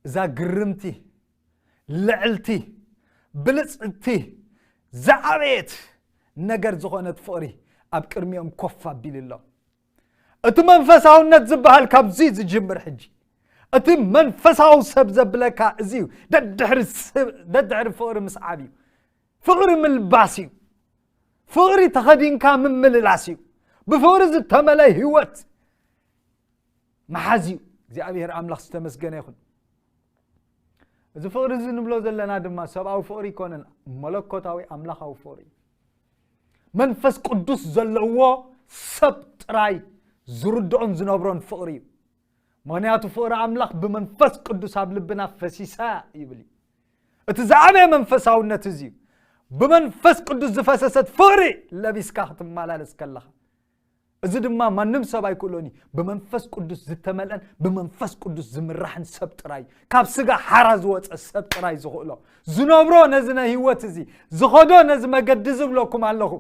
እዛ ግርምቲ፣ ልዕልቲ፣ ብልጽቲ፣ ዝዓበየት ነገር ዝኾነት ፍቕሪ ኣብ ቅድሚኦም ኮፍ ኣቢሉ ኣሎ። እቲ መንፈሳውነት ዝበሃል ካብዚ ዝጅምር ሕጂ። እቲ መንፈሳዊ ሰብ ዘብለካ እዚ እዩ። ደድሕሪ ስብ-፣ ደድሕሪ ፍቕሪ ምስዓብ እዩ። ፍቕሪ ምልባስ እዩ። ፍቕሪ ተኸዲንካ ምምልላስ እዩ። ብፍቕሪ ዝተመለ ህይወት መሓዝ እዩ። እግዚኣብሔር ኣምላኽ ዝተመስገነ ይኹን። እዚ ፍቕሪ እዚ ንብሎ ዘለና ድማ ሰብኣዊ ፍቕሪ ኣይኮነን፣ መለኮታዊ ኣምላኻዊ ፍቕሪ እዩ። መንፈስ ቅዱስ ዘለዎ ሰብ ጥራይ ዝርድኦን ዝነብሮን ፍቕሪ እዩ። ምኽንያቱ ፍቕሪ ኣምላኽ ብመንፈስ ቅዱስ ኣብ ልብና ፈሲሳ ይብል እዩ። እቲ ዝዓበየ መንፈሳውነት እዚ እዩ። ብመንፈስ ቅዱስ ዝፈሰሰት ፍቕሪ ለቢስካ ክትመላለስ ከለኻ፣ እዚ ድማ ማንም ሰብ ኣይክእሎን እዩ። ብመንፈስ ቅዱስ ዝተመልአን ብመንፈስ ቅዱስ ዝምራሕን ሰብ ጥራይ እዩ። ካብ ስጋ ሓራ ዝወፀ ሰብ ጥራይ ዝኽእሎ። ዝነብሮ ነዚ ናይ ህይወት እዚ፣ ዝኸዶ ነዚ መገዲ ዝብለኩም ኣለኹ።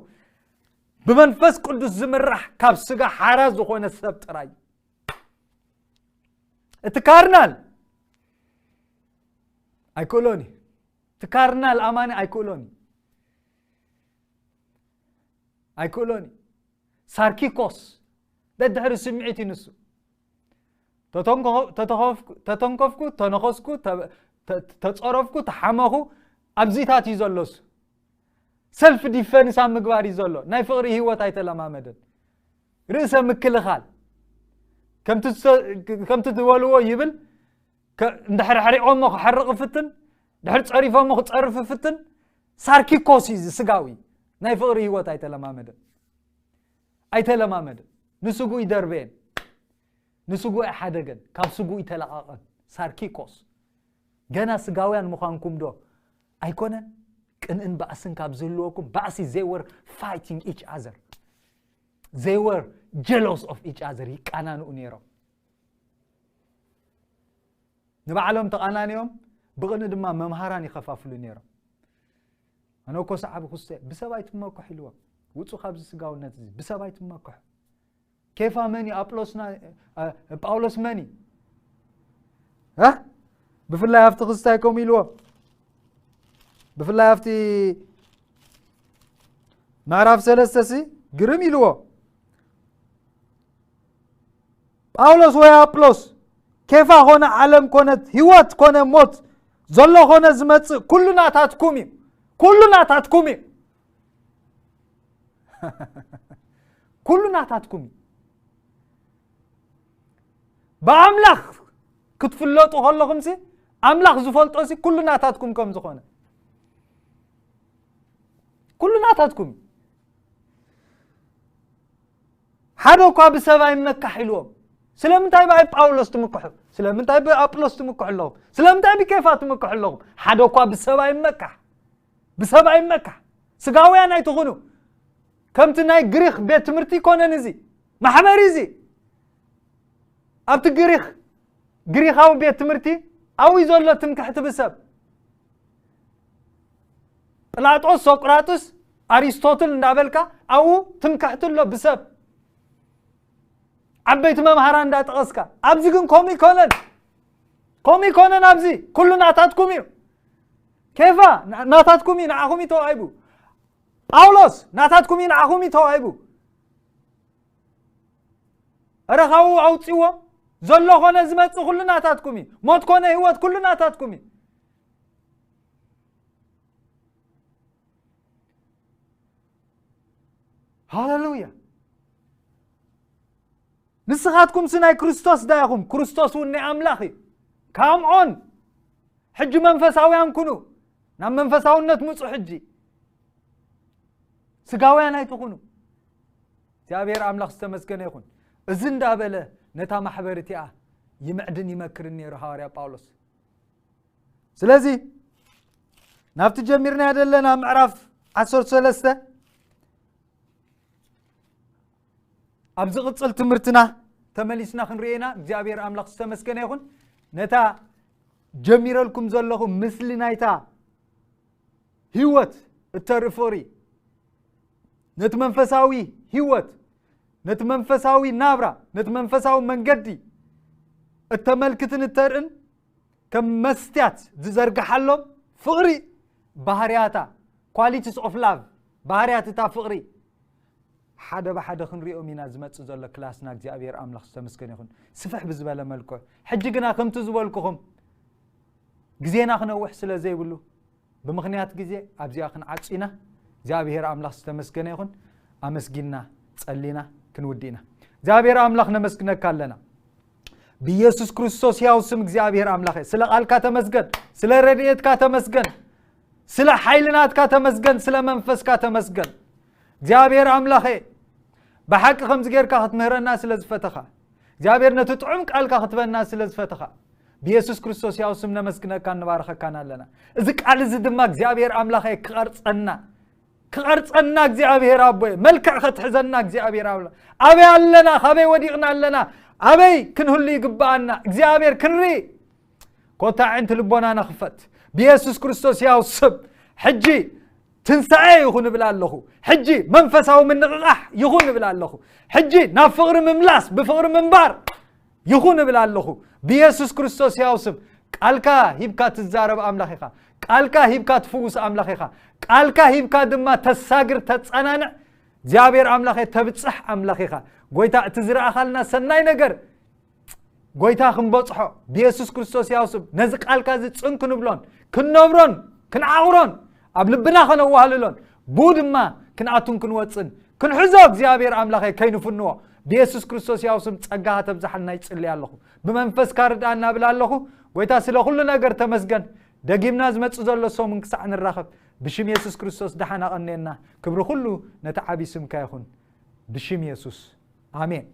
ብመንፈስ ቅዱስ ዝምራሕ ካብ ስጋ ሓራ ዝኾነ ሰብ ጥራይ እዩ። እቲ ካርናል ኣይክእሎን እዩ። እቲ ካርናል ኣማኒ ኣይክእሎን እዩ። ኣይክእሎን እዩ። ሳርኪኮስ፣ ደድሕሪ ስምዒት እዩ ንሱ። ተተንኮ-፣ ተተኸፍኩ-፣ ተተንከፍኩ፣ ተነኸስኩ፣ ተ-፣ ተ-፣ ተጸረፍኩ፣ ተሓመኹ፣ ኣብዚታት እዩ ዘሎ እሱ። ሰልፍ ዲፈንስ ኣብ ምግባር እዩ ዘሎ። ናይ ፍቕሪ ህይወት ኣይተለማመደን። ርእሰ ምክልኻል። ከምቲ ዝሰ-፣ ከምቲ ዝበልዎ ይብል፣ ከ-፣ እንድሕር ኣሕሪቖሞ ክሓርቕ ይፍትን፣ ድሕር ጸሪፎሞ ክጸርፍ ይፍትን። ሳርኪኮስ እዩ እዚ ስጋዊ። ናይ ፍቕሪ ህይወት ኣይተለማመደን። ኣይተለማመደን። ንስጉ ይደርበየን። ንስጉ ኣይሓደገን። ካብ ስጉ ይተለቓቐን። ሳርኪኮስ። ገና ስጋውያን ምዃንኩም ዶ ኣይኮነን? ቅንእን ባእስን ካብ ዝህልወኩም፣ ባእሲ፣ they were fighting each other. They were jealous of each other. ይቃናንኡ ነይሮም። ንባዕሎም ተቓናንዮም፣ ብቕንኢ ድማ መምሃራን ይኸፋፍሉ ነይሮም። ኣነ እኮ ሰዓቢ ክስተ፣ ብሰብ ኣይትመኩሕ ኢልዎም። ውጹ ካብዚ ስጋውነት እዚ፣ ብሰብ ኣይትመኩሕ። ኬፋ መን እዩ? ኣጵሎስና-፣ እ፣ ጳውሎስ መን እዩ? እ? ብፍላይ ኣብቲ ክስታይ ከምኡ ኢልዎ። ብፍላይ ኣብቲ ምዕራፍ ሰለስተ ሲ ግርም ኢልዎ። ጳውሎስ ወይ ኣጵሎስ፣ ኬፋ ኮነ ዓለም ኮነት ህይወት ኮነ ሞት፣ ዘሎ ኮነ ዝመጽእ፣ ኩሉ ናታትኩም እዩ። ኩሉ ናታትኩም እዩ። ኩሉ ናታትኩም እዩ። ብኣምላኽ ክትፍለጡ ከለኹምሲ፣ ኣምላኽ ዝፈልጦሲ ኩሉ ናታትኩም ከም ዝኾነ። ኩሉ ናታትኩም እዩ። ሓደ እኳ ብሰብ ኣይመካሕ ኢልዎም። ስለምንታይ ብኣይ ጳውሎስ ትምክሑ? ስለምንታይ ብኣጵሎስ ትምክሑ ኣለኹም? ስለምንታይ ብኬፋ ትምክሑ ኣለኹም? ሓደ እኳ ብሰብ ኣይመካሕ። ብሰብ ኣይመካሕ። ስጋውያን ኣይትኹኑ። ከምቲ ናይ ግሪኽ ቤት ትምህርቲ ይኮነን እዚ። ማሕበር እዚ። ኣብቲ ግሪኽ፣ ግሪኻዊ ቤት ትምህርቲ ኣብኡ ዘሎ ትምክሕቲ ብሰብ። ጲላጦስ፣ ሶቅራጥስ፣ ኣሪስቶትል እንዳበልካ ኣብኡ ትምክሕቲ ኣሎ ብሰብ። ዓበይቲ መምሃራን እንዳጠቐስካ። ኣብዚ ግን ከምኡ ይኮነን። ከምኡ ይኮነን ኣብዚ። ኩሉ ናታትኩም እዩ። ኬፋ፣ ና-፣ ናታትኩም እዩ፣ ንዓኹም እዩ ተዋሂቡ። ጳውሎስ፣ ናታትኩም እዩ፣ ንዓኹም እዩ ተዋሂቡ። እረ ካብኡ ኣውፅዎ። ዘሎ ኮነ ዝመፅእ ኩሉ ናታትኩም እዩ። ሞት ኮነ ህይወት ኩሉ ናታትኩም እዩ። ሃሌሉያ። ንስኻትኩምሲ ናይ ክርስቶስ ዳያኹም፣ ክርስቶስ እውን ናይ ኣምላኽ እዩ። ካምዖን፣ ሕጂ መንፈሳውያን ኩኑ። ናብ መንፈሳውነት ምጹ ሕጂ። ስጋውያን ኣይትኹኑ። እግዚኣብሔር ኣምላኽ ዝተመስገነ ይኹን። እዚ እንዳበለ ነታ ማሕበር እቲኣ ይምዕድን ይመክርን ነይሩ ሃዋርያ ጳውሎስ። ስለዚ ናብቲ ጀሚርናዮ ዘለና ምዕራፍ ዓሰርተ ሰለስተ ኣብ ዝቕጽል ትምህርትና ተመሊስና ክንርእየና እግዚኣብሔር ኣምላኽ ዝተመስገነ ይኹን። ነታ ጀሚረልኩም ዘለኹ ምስሊ ናይታ ህይወት እተርኢ ፍቕሪ፣ ነቲ መንፈሳዊ ህይወት፣ ነቲ መንፈሳዊ ናብራ፣ ነቲ መንፈሳዊ መንገዲ እተመልክትን እተርእን ከም መስትያት ዝዘርግሓሎም ፍቕሪ ባህርያታ፣ qualities of love፣ ባህርያት እታ ፍቕሪ ሓደ ብሓደ ክንሪኦም ኢና። ዝመጽእ ዘሎ ክላስና እግዚኣብሔር ኣምላኽ ዝተመስገነ ይኹን። ስፍሕ ብዝበለ መልክዑ። ሕጂ ግና ከምቲ ዝበልኩኹም ግዜና ክነውሕ ስለ ዘይብሉ ብምኽንያት ግዜ ኣብዚኣ ክንዓጹ ኢና። እግዚኣብሔር ኣምላኽ ዝተመስገነ ይኹን። ኣመስጊንና ጸሊና ክንውዲ ኢና። እግዚኣብሔር ኣምላኽ ነመስግነካ ኣለና። ብኢየሱስ ክርስቶስ ሕያው ስም እግዚኣብሔር ኣምላኸ፣ ስለ ቃልካ ተመስገን፣ ስለ ረድኤትካ ተመስገን፣ ስለ ሓይልናትካ ተመስገን፣ ስለ መንፈስካ ተመስገን። እግዚኣብሔር ኣምላኸ፣ ብሓቂ ከምዚ ጌርካ ክትምህረና ስለ ዝፈተኻ፣ እግዚኣብሔር ነቲ ጥዑም ቃልካ ክትበና ስለ ዝፈተኻ፣ ብኢየሱስ ክርስቶስ ሕያው ስም ነመስግነካን ንባርኸካን ኣለና። እዚ ቃል እዚ ድማ እግዚኣብሔር ኣምላኸ ክቐርጸና፣ ክቐርጸና እግዚኣብሔር ኣቦየ፣ መልክዕ ከትሕዘና እግዚኣብሔር ኣምላኽ። ኣበይ ኣለና? ካበይ ወዲቕና ኣለና? ኣበይ ክንህሉ ይግብኣና? እግዚኣብሔር ክንርኢ ኮታ ኣዕንቲ ልቦናና ክፈት። ብኢየሱስ ክርስቶስ ሕያው ስም ሕጂ ትንሳኤ ይኹን እብል ኣለኹ። ሕጂ መንፈሳዊ ምንቕቓሕ ይኹን እብል ኣለኹ። ሕጂ ናብ ፍቕሪ ምምላስ፣ ብፍቕሪ ምንባር ይኹን እብል ኣለኹ። ብኢየሱስ ክርስቶስ ሕያው ስም ቃልካ ሂብካ ትዛረብ ኣምላኽ ኢኻ። ቃልካ ሂብካ ትፍውስ ኣምላኽ ኢኻ። ቃልካ ሂብካ ድማ ተሳግር፣ ተጸናንዕ እግዚኣብሔር ኣምላኸ፣ ተብጽሕ ኣምላኽ ኢኻ። ጎይታ፣ እቲ ዝረኣኻልና ሰናይ ነገር ጎይታ ክንበጽሖ ብኢየሱስ ክርስቶስ ሕያው ስም ነዚ ቃልካ እዚ ጽን ክንብሎን ክንነብሮን ክንዓቑሮን ኣብ ልብና ከነዋህልሎን ብኡ ድማ ክንኣቱን ክንወጽን ክንሕዞ እግዚኣብሔር ኣምላኸ ከይንፍንዎ ብኢየሱስ ክርስቶስ ሕያው ስም ጸጋኻ ተብዝሓልና ይጽሊ ኣለኹ። ብመንፈስካ ርድኣና እብል ኣለኹ። ጎይታ ስለ ኩሉ ነገር ተመስገን። ደጊምና ዝመጽእ ዘሎ ሰሙን ክሳዕ ንራኸብ ብሽም የሱስ ክርስቶስ ደሓን ኣቐንየና። ክብሪ ኩሉ ነቲ ዓብዪ ስምካ ይኹን ብሽም የሱስ ኣሜን።